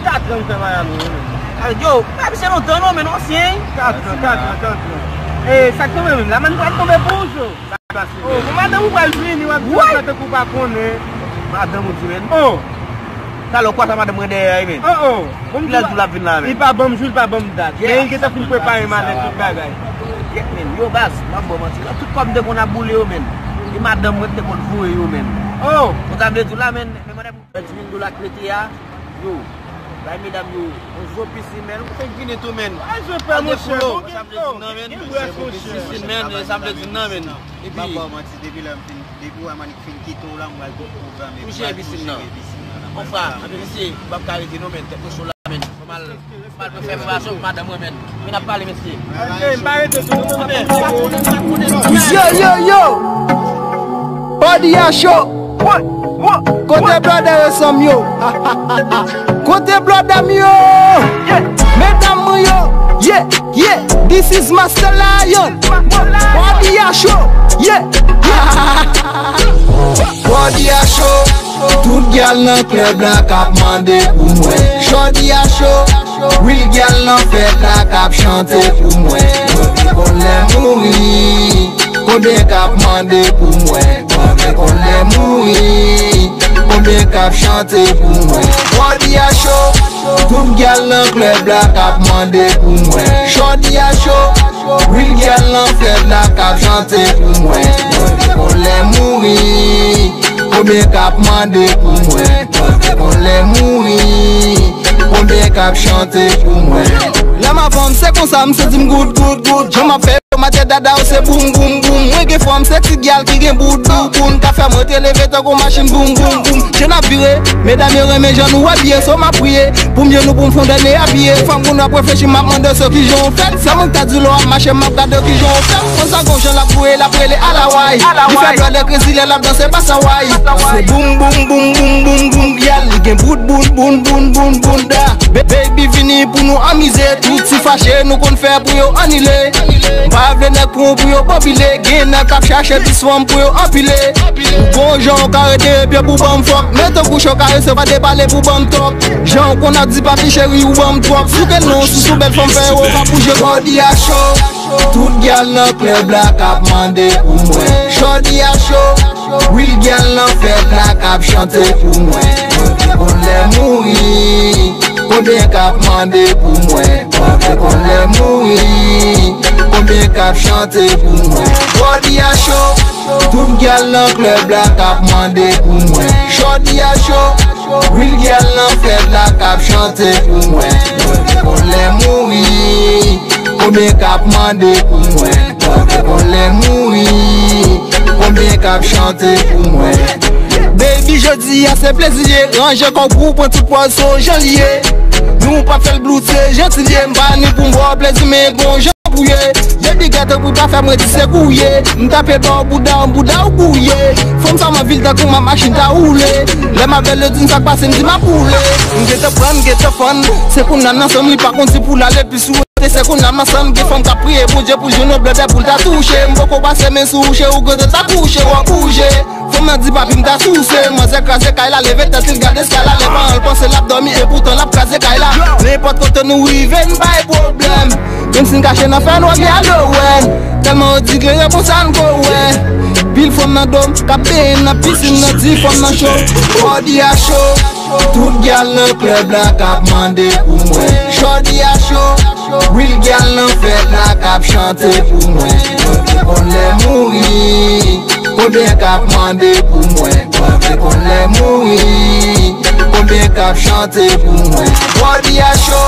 kat an m fè Miami, wi, men. Ah, yo, pa misye lontan, non, men, ansyen. Kat an, kat an, kat an. E, sa k tonbe, men? La, men, sa k tonbe pou ou, jo? Oh, bon, madanm ou pral vini, w ap di konsa tankou w pa konnen. Madanm ou di, men. Oh. Talè w kwè sa madanm mwen dèyè a, men. Oh, oh. Bon, kilè l di w l ap vin la, men? Li pa ban m jou, li pa ban m dat. Men li gentan fin prepare malèt, tout bagay. Yèt, men. Yo, baz, m ap ba w manti. Tout kòb m te konn ap boule yo, men. E madanm mwen ki te konn voye yo, men. Oh. Konn sa m vle di w la, men. Men madanm, dis mil dola k rete a, yo. Bay medam yo yon zo pisin, men. Ou fenk vini tou, men. Al jwe pè, monchè. Sa m vle di w nan, men. Pisin, men. Sa m vle di w nan, men. Epi m ap ba w manti, depi lè m fin, depi w wè Manik fin kite w la, m pral tou pwograme, m pral tou jere pisin nan. Monfwa, anpil mesye, m p ap ka rete non, men, tèt mwen cho la, men. Fò m al, fò m al fè preparasyon pou madanm mwen, men. Men n ap pale, mesye. Ok, m pa rete sou nou, men. Yo, yo, yo! Body a cho! Kote blòdè yo, sanm yo? Kote blòdè m yo? Medam mwen yo, yeah! Yeah, this is Master Lion. Body a cho, yeah. Body a cho. Tout gyal nan klèb la k ap mande pou mwen. Jodi a cho. Wi, gyal nan fèt la k ap chante pou mwen. Mwen vle konn lè mouri. Konbyen k ap mande pou mwen? Mwen vle konn lè mouri. Konbyen k ap chante pou mwen? Body a cho. Tout gyal nan klèb la k ap mande pou mwen. Jodi a cho. Wi, gyal nan fèt la k ap chante pou mwen. Mwen vle konn lè mouri. Konbyen k ap mande pou mwen? Mwen vle konn lè mouri. Konbyen k ap chante pou mwen? Lè m avan m se konsa, m santi m goud, goud, goud. Jan m ap fè yo, Matè dada w se boum boum boum. Mwen gen fanm, se ti gyal ki gen bout bout boum. Ka fè mwen te leve tankou machin boum boum boum. Je n ap vire, medam yo renmen jan nou abiye, so m ap priye pou m je nou pou m fondane abiye. Fanm moun ap reflechi, m ap mande so kijan w fèt. Sèlman ta di lè w ap mache, m ap gade kijan w fèt. Konsa gon jan l ap gouye, l ap rele alaway. Li fè dwèl krezi lè l ap danse pasa way. Se boum boum boum boum boum boum gyal, li gen bout bout boum boum boum boum da. Baby vini pou nou anmize, tout ti fache nou konn fè pou yo anile. M pa vle nèg pou pou yo popile. Gen nèg k ap chache plis fanm pou yo anpile. Ou gon jan w ka rete epi pou ban m fòk. Men tankou cho ka resevwa de pale pou ban m tòk. Jan w konn ap di papi cheri ou ban m twòp. Souke non, sou sou bèl fanm fè yo pa bouje. Jodi a cho, tout gyal nan klèb la k ap mande pou mwen. Jodi a cho, wi l gyal nan fèt la k ap chante pou mwen. Mwen te konn lè mouri. Konbyen k ap mande pou mwen? Mwen te konn lè mouri. Konbyen k ap chante pou mwen? Jodi a cho, tout gyal nan klèb la k ap mande pou mwen. Jodi a cho, wi l gyal nan fèt la k ap chante pou mwen. Mwen te konn lè mouri. Konbyen k ap mande pou mwen? Mwen te konn lè mouri. Konbyen k ap chante pou mwen? Baby, jodi a se plezi ye. Ranje kò w pou w pran tout pòz, so jan li ye. Nou pa fè l bloute, janti l ye. M pa ni pou m ba w plezi, men gon jan pou ye. Depi gèto pou ta fè mwen di se kou ye. M tape ba w bouda, bouda w gouye. Fanm sa m anvi l tankou ma machin ta woule. Lè m avè l, yo di m sa k pase, m di m ap woule. M gentan pran, m gentan fann. Se kounye a n ansanm, li pa konn si pou l ale pi sou. Se kounye a m ansanm, gen fanm k ap priye Bondye pou jwenn yon blòdè pou l ta touche. M poko pase men sou wouche, ou gentan ta kouche, w ap bouje. Fanm nan di papi m ta souse. Manzè kraze kay la, leve tèt li, l gade eskalade. Paran l panse l ap dòmi, epoutan l ap kraze kay la. Nenpòt kote nou rive, n bay pwoblèm. Menm si n kache nan fènwa, gen Halloween. Tèlman yo di gen repons sa n ko wè. Pil fanm nan do m, k ap benyen nan pisin nan, di fanm nan cho. Jodi a cho, tout gyal nan klèb la k ap mande pou mwen. Jodi a cho, wi l gyal nan fèt la k ap chante pou mwen. Mwen te konn lè mouri. Konbyen k ap mande pou mwen? Mwen te konn lè mouri. Konbyen k ap chante pou mwen? Jodi a cho,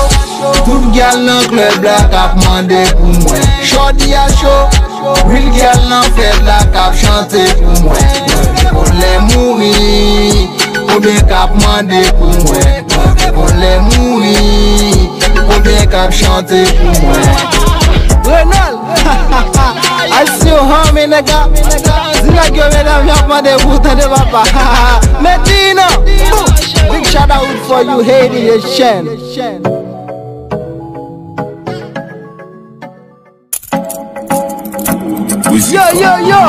tout gyal nan klèb la k ap mande pou mwen. Jodi a cho, wi l gyal nan fèt la k ap chante pou mwen. Mwen te konn lè mouri. Konbyen k ap mande pou mwen? Mwen te konn lè mouri. Konbyen k ap chante pou mwen? Renal! I see you, homie, nigga. Di nèg yo, medam, y ap mande pou tande papa. Medina! Big shout out for you, Haiti, Haitian. Yo, yo, yo!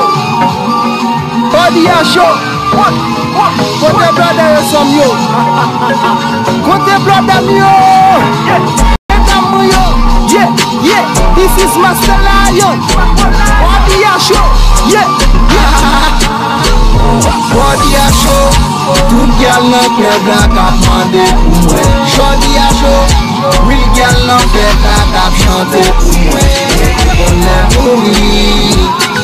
Jodi a cho! Kote blòdè yo, sè m yo? Kote blòdè m yo? Medam mwen yo, yeah, yeah, this is Master Lion. Jodi a cho, yeah, yeah. Jodi a cho, tout gyal nan klèb la k ap mande pou mwen. Jodi a cho, wi l gyal nan fèt la k ap chante pou mwen. Mwen te konn lè mouri.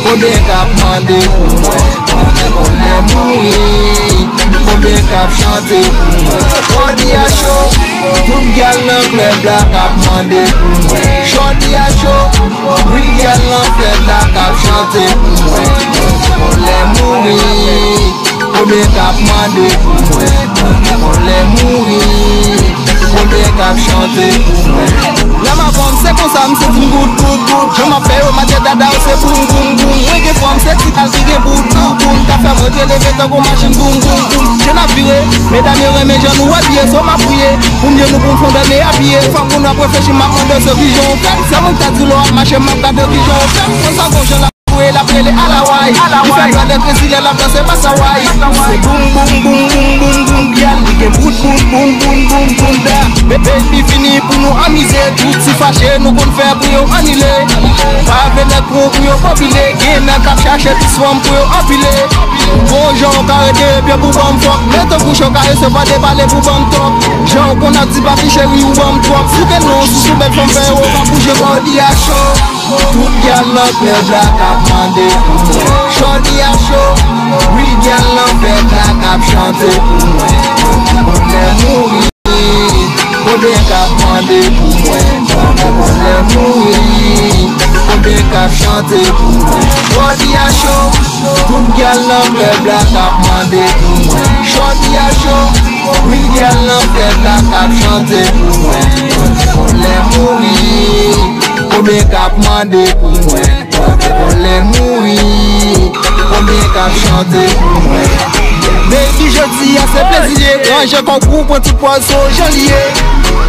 Konbyen k ap mande pou mwen? Mwen te konn lè mouri. Konbyen k ap chante pou mwen? Jodi a cho, tout gyal nan klèb la k ap mande pou mwen. Jodi a cho, wi l gyal nan fèt la k ap chante pou mwen. Mwen te konn lè mouri. Konbyen k ap mande pou mwen? Mwen te konn lè mouri. Konbyen k ap chante pou mwen? Lè m ap bon, se konsa m santi m gout, gout, gout. Jan m ap fè yo, matè dada w se boum, boum, boum. Mwen gen fanm, se ti kal ki gen bout, bout, boum. Ka fè mwen te leve tankou machin boum, boum, boum. Je n ap vire, medam yo renmen jan nou abiye, so m ap priye pou m je nou pou m fondane abiye. Fanm moun ap reflechi, m ap mande se kijan w fèt. Sèlman ta di lè w ap mache, m ap gade kijan w fèt. Konsa gon jan l ap gouye, l ap rele alaway. Li fè dwèl krezi lè l ap danse pasa way. Se boum, boum, boum, boum, boum, boum, gyal. Li gen bout, bout, boum, boum, boum, boum, da. Baby vini pou nou anmize. Tout ti fache nou konn fè pou yo anile. Pa vle nèg pou, pou yo popile. Gen nèg k ap chache plis fanm pou yo anpile. Bon jan w ka rete epi pou ban m fòk. Men tankou cho ka resevwa de pale pou ban m tòk. Jan w konn ap di papi cheri ou ban m twòp. Souke non, sou sou bèl fanm fè yo pa bouje. Jodi a cho. Tout gyal nan klèb la k ap mande pou mwen. Jodi a cho. Wi, gyal nan fèt la k ap chante pou mwen. Konn lè mouri. Konbyen k ap mande pou mwen? Konn lè mouri. Konbyen k ap chante pou mwen? Jodi a cho, tout gyal nan klèb la k ap mande pou mwen. Jodi a cho, wi, gyal nan klèb la k ap chante pou mwen. Mwen te konn lè mouri, konbyen k ap mande pou mwen? Mwen te konn lè mouri, konbyen k ap chante pou mwen? Baby, jodi a se plezi ye. Ranje kò w pou pran ti pòz, so jan li ye.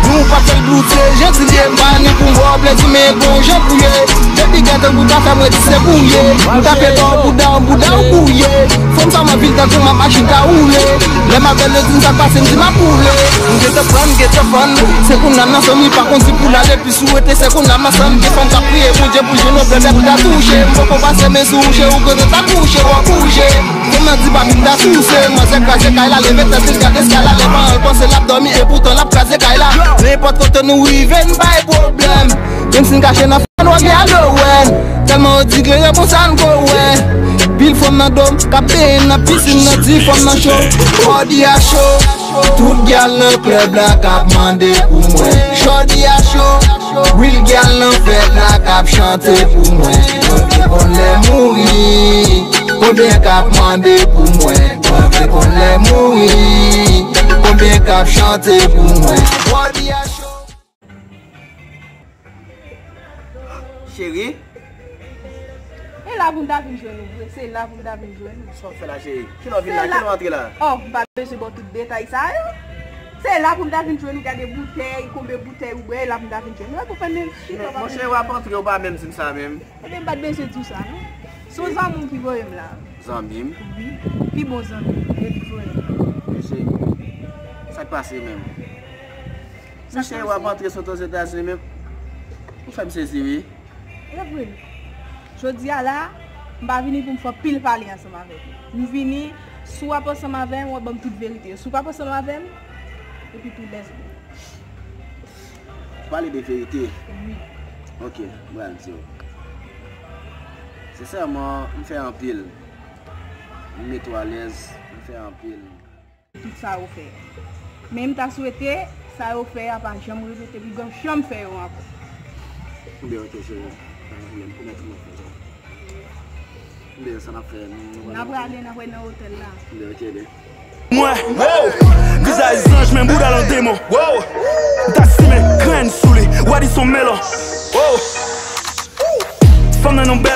Nou pa fè l bloute, jan di l ye. M pa ni pou m ba w plezi, men gon jan pou ye. Baby, gade tankou ta fè mwen di se pou ye. M ta fè kò w bouda, bouda w pou ye. Fanm sa m anvi l tankou m ap machin ka woule. Lè m avè l, yo di m sa k pase, m di m ap woule. M gentan pran, m gentan fann. Se kounye a m nan sòm, li pa konn si pou l ale. Pi sou rete, se kounye a m ansanm. Gen fanm k ap priye Bondye pou l jwenn yon bèbè pou ta touche. M poko pase men sou ou, che ou gentan ta kouche, w ap bouje. Fanm nan di papi m ta souse. Manzè kraze kay la, leve tèt li, l gade syèl la. Lè paran l panse l ap dòmi, epoutan l ap kraze kay la. Nenpòt kote nou rive, n bay pwoblèm. Menm si n kache nan fwa nwa, gen Halloween. Tèlman yo di klere, bon sa n ko wè. Pil fanm nan do m, k ap benyen nan pisin nan, di fanm nan cho. Jodi a cho, tout gyal nan klèb la k ap mande pou mwen. Jodi a cho, wi, gyal nan fèt la k ap chante pou mwen. Mwen te konn lè mouri, konbyen k ap mande pou mwen? Mwen te konn lè mouri, konbyen k ap chante pou mwen? Jodi a cho. Cheri? E la pou m ta vin jwenn ou vre, se la pou m ta vin jwenn ou. Sa w fè la, cheri? Kilè w vin la? Kilè w antre la? Oh, m pa bezwen ba w tout detay sa yo. Se la pou m ta vin jwenn ou, gade boutèy, konbyen boutèy ou bwè, e la pou m ta vin jwenn ou. E pou fè men chita. Monchè, w ap antre, ou pa menm di m sa menm. Ebyen, m pa t bezwen di w sa, non. Se yon zanmi w ki voye m la. Zanmi m? Wi. Pi bon zanmi m, e li voye m. Mesye, sa k pase menm? Mesye, w ap antre sot Ozetazini menm. Ou fè m sezi, wi. E vre. Jodi a la, m pa vini pou m fè anpil pale ansanm avèk ou. M vini, si w ap ansanm avè m, w ap ban m tout verite yo. Si w p ap ansanm avè m, epi tou lès bon. Pale de verite. Wi. Ok, m pral di w. Sensèman, m fè anpil. M met w alèz, m fè anpil. Tout sa yo fè. Men m ta swete, sa yo fè a pa janm repete, li p janm fè yo ankò. Ebyen, ok, cheri. Pa gen pwoblèm. Pwomèt ou m ap fè sa. Ebyen, sa n ap fè, nou, nou N a prale, n a prale nan otèl la. Ebyen, ok, ebyen. Mwen, wow, vizaj zanj, men bouda l an demon. Wow, m ta simen grenn sou li. W a di s on melon. Wow. Fanm nan non bèl.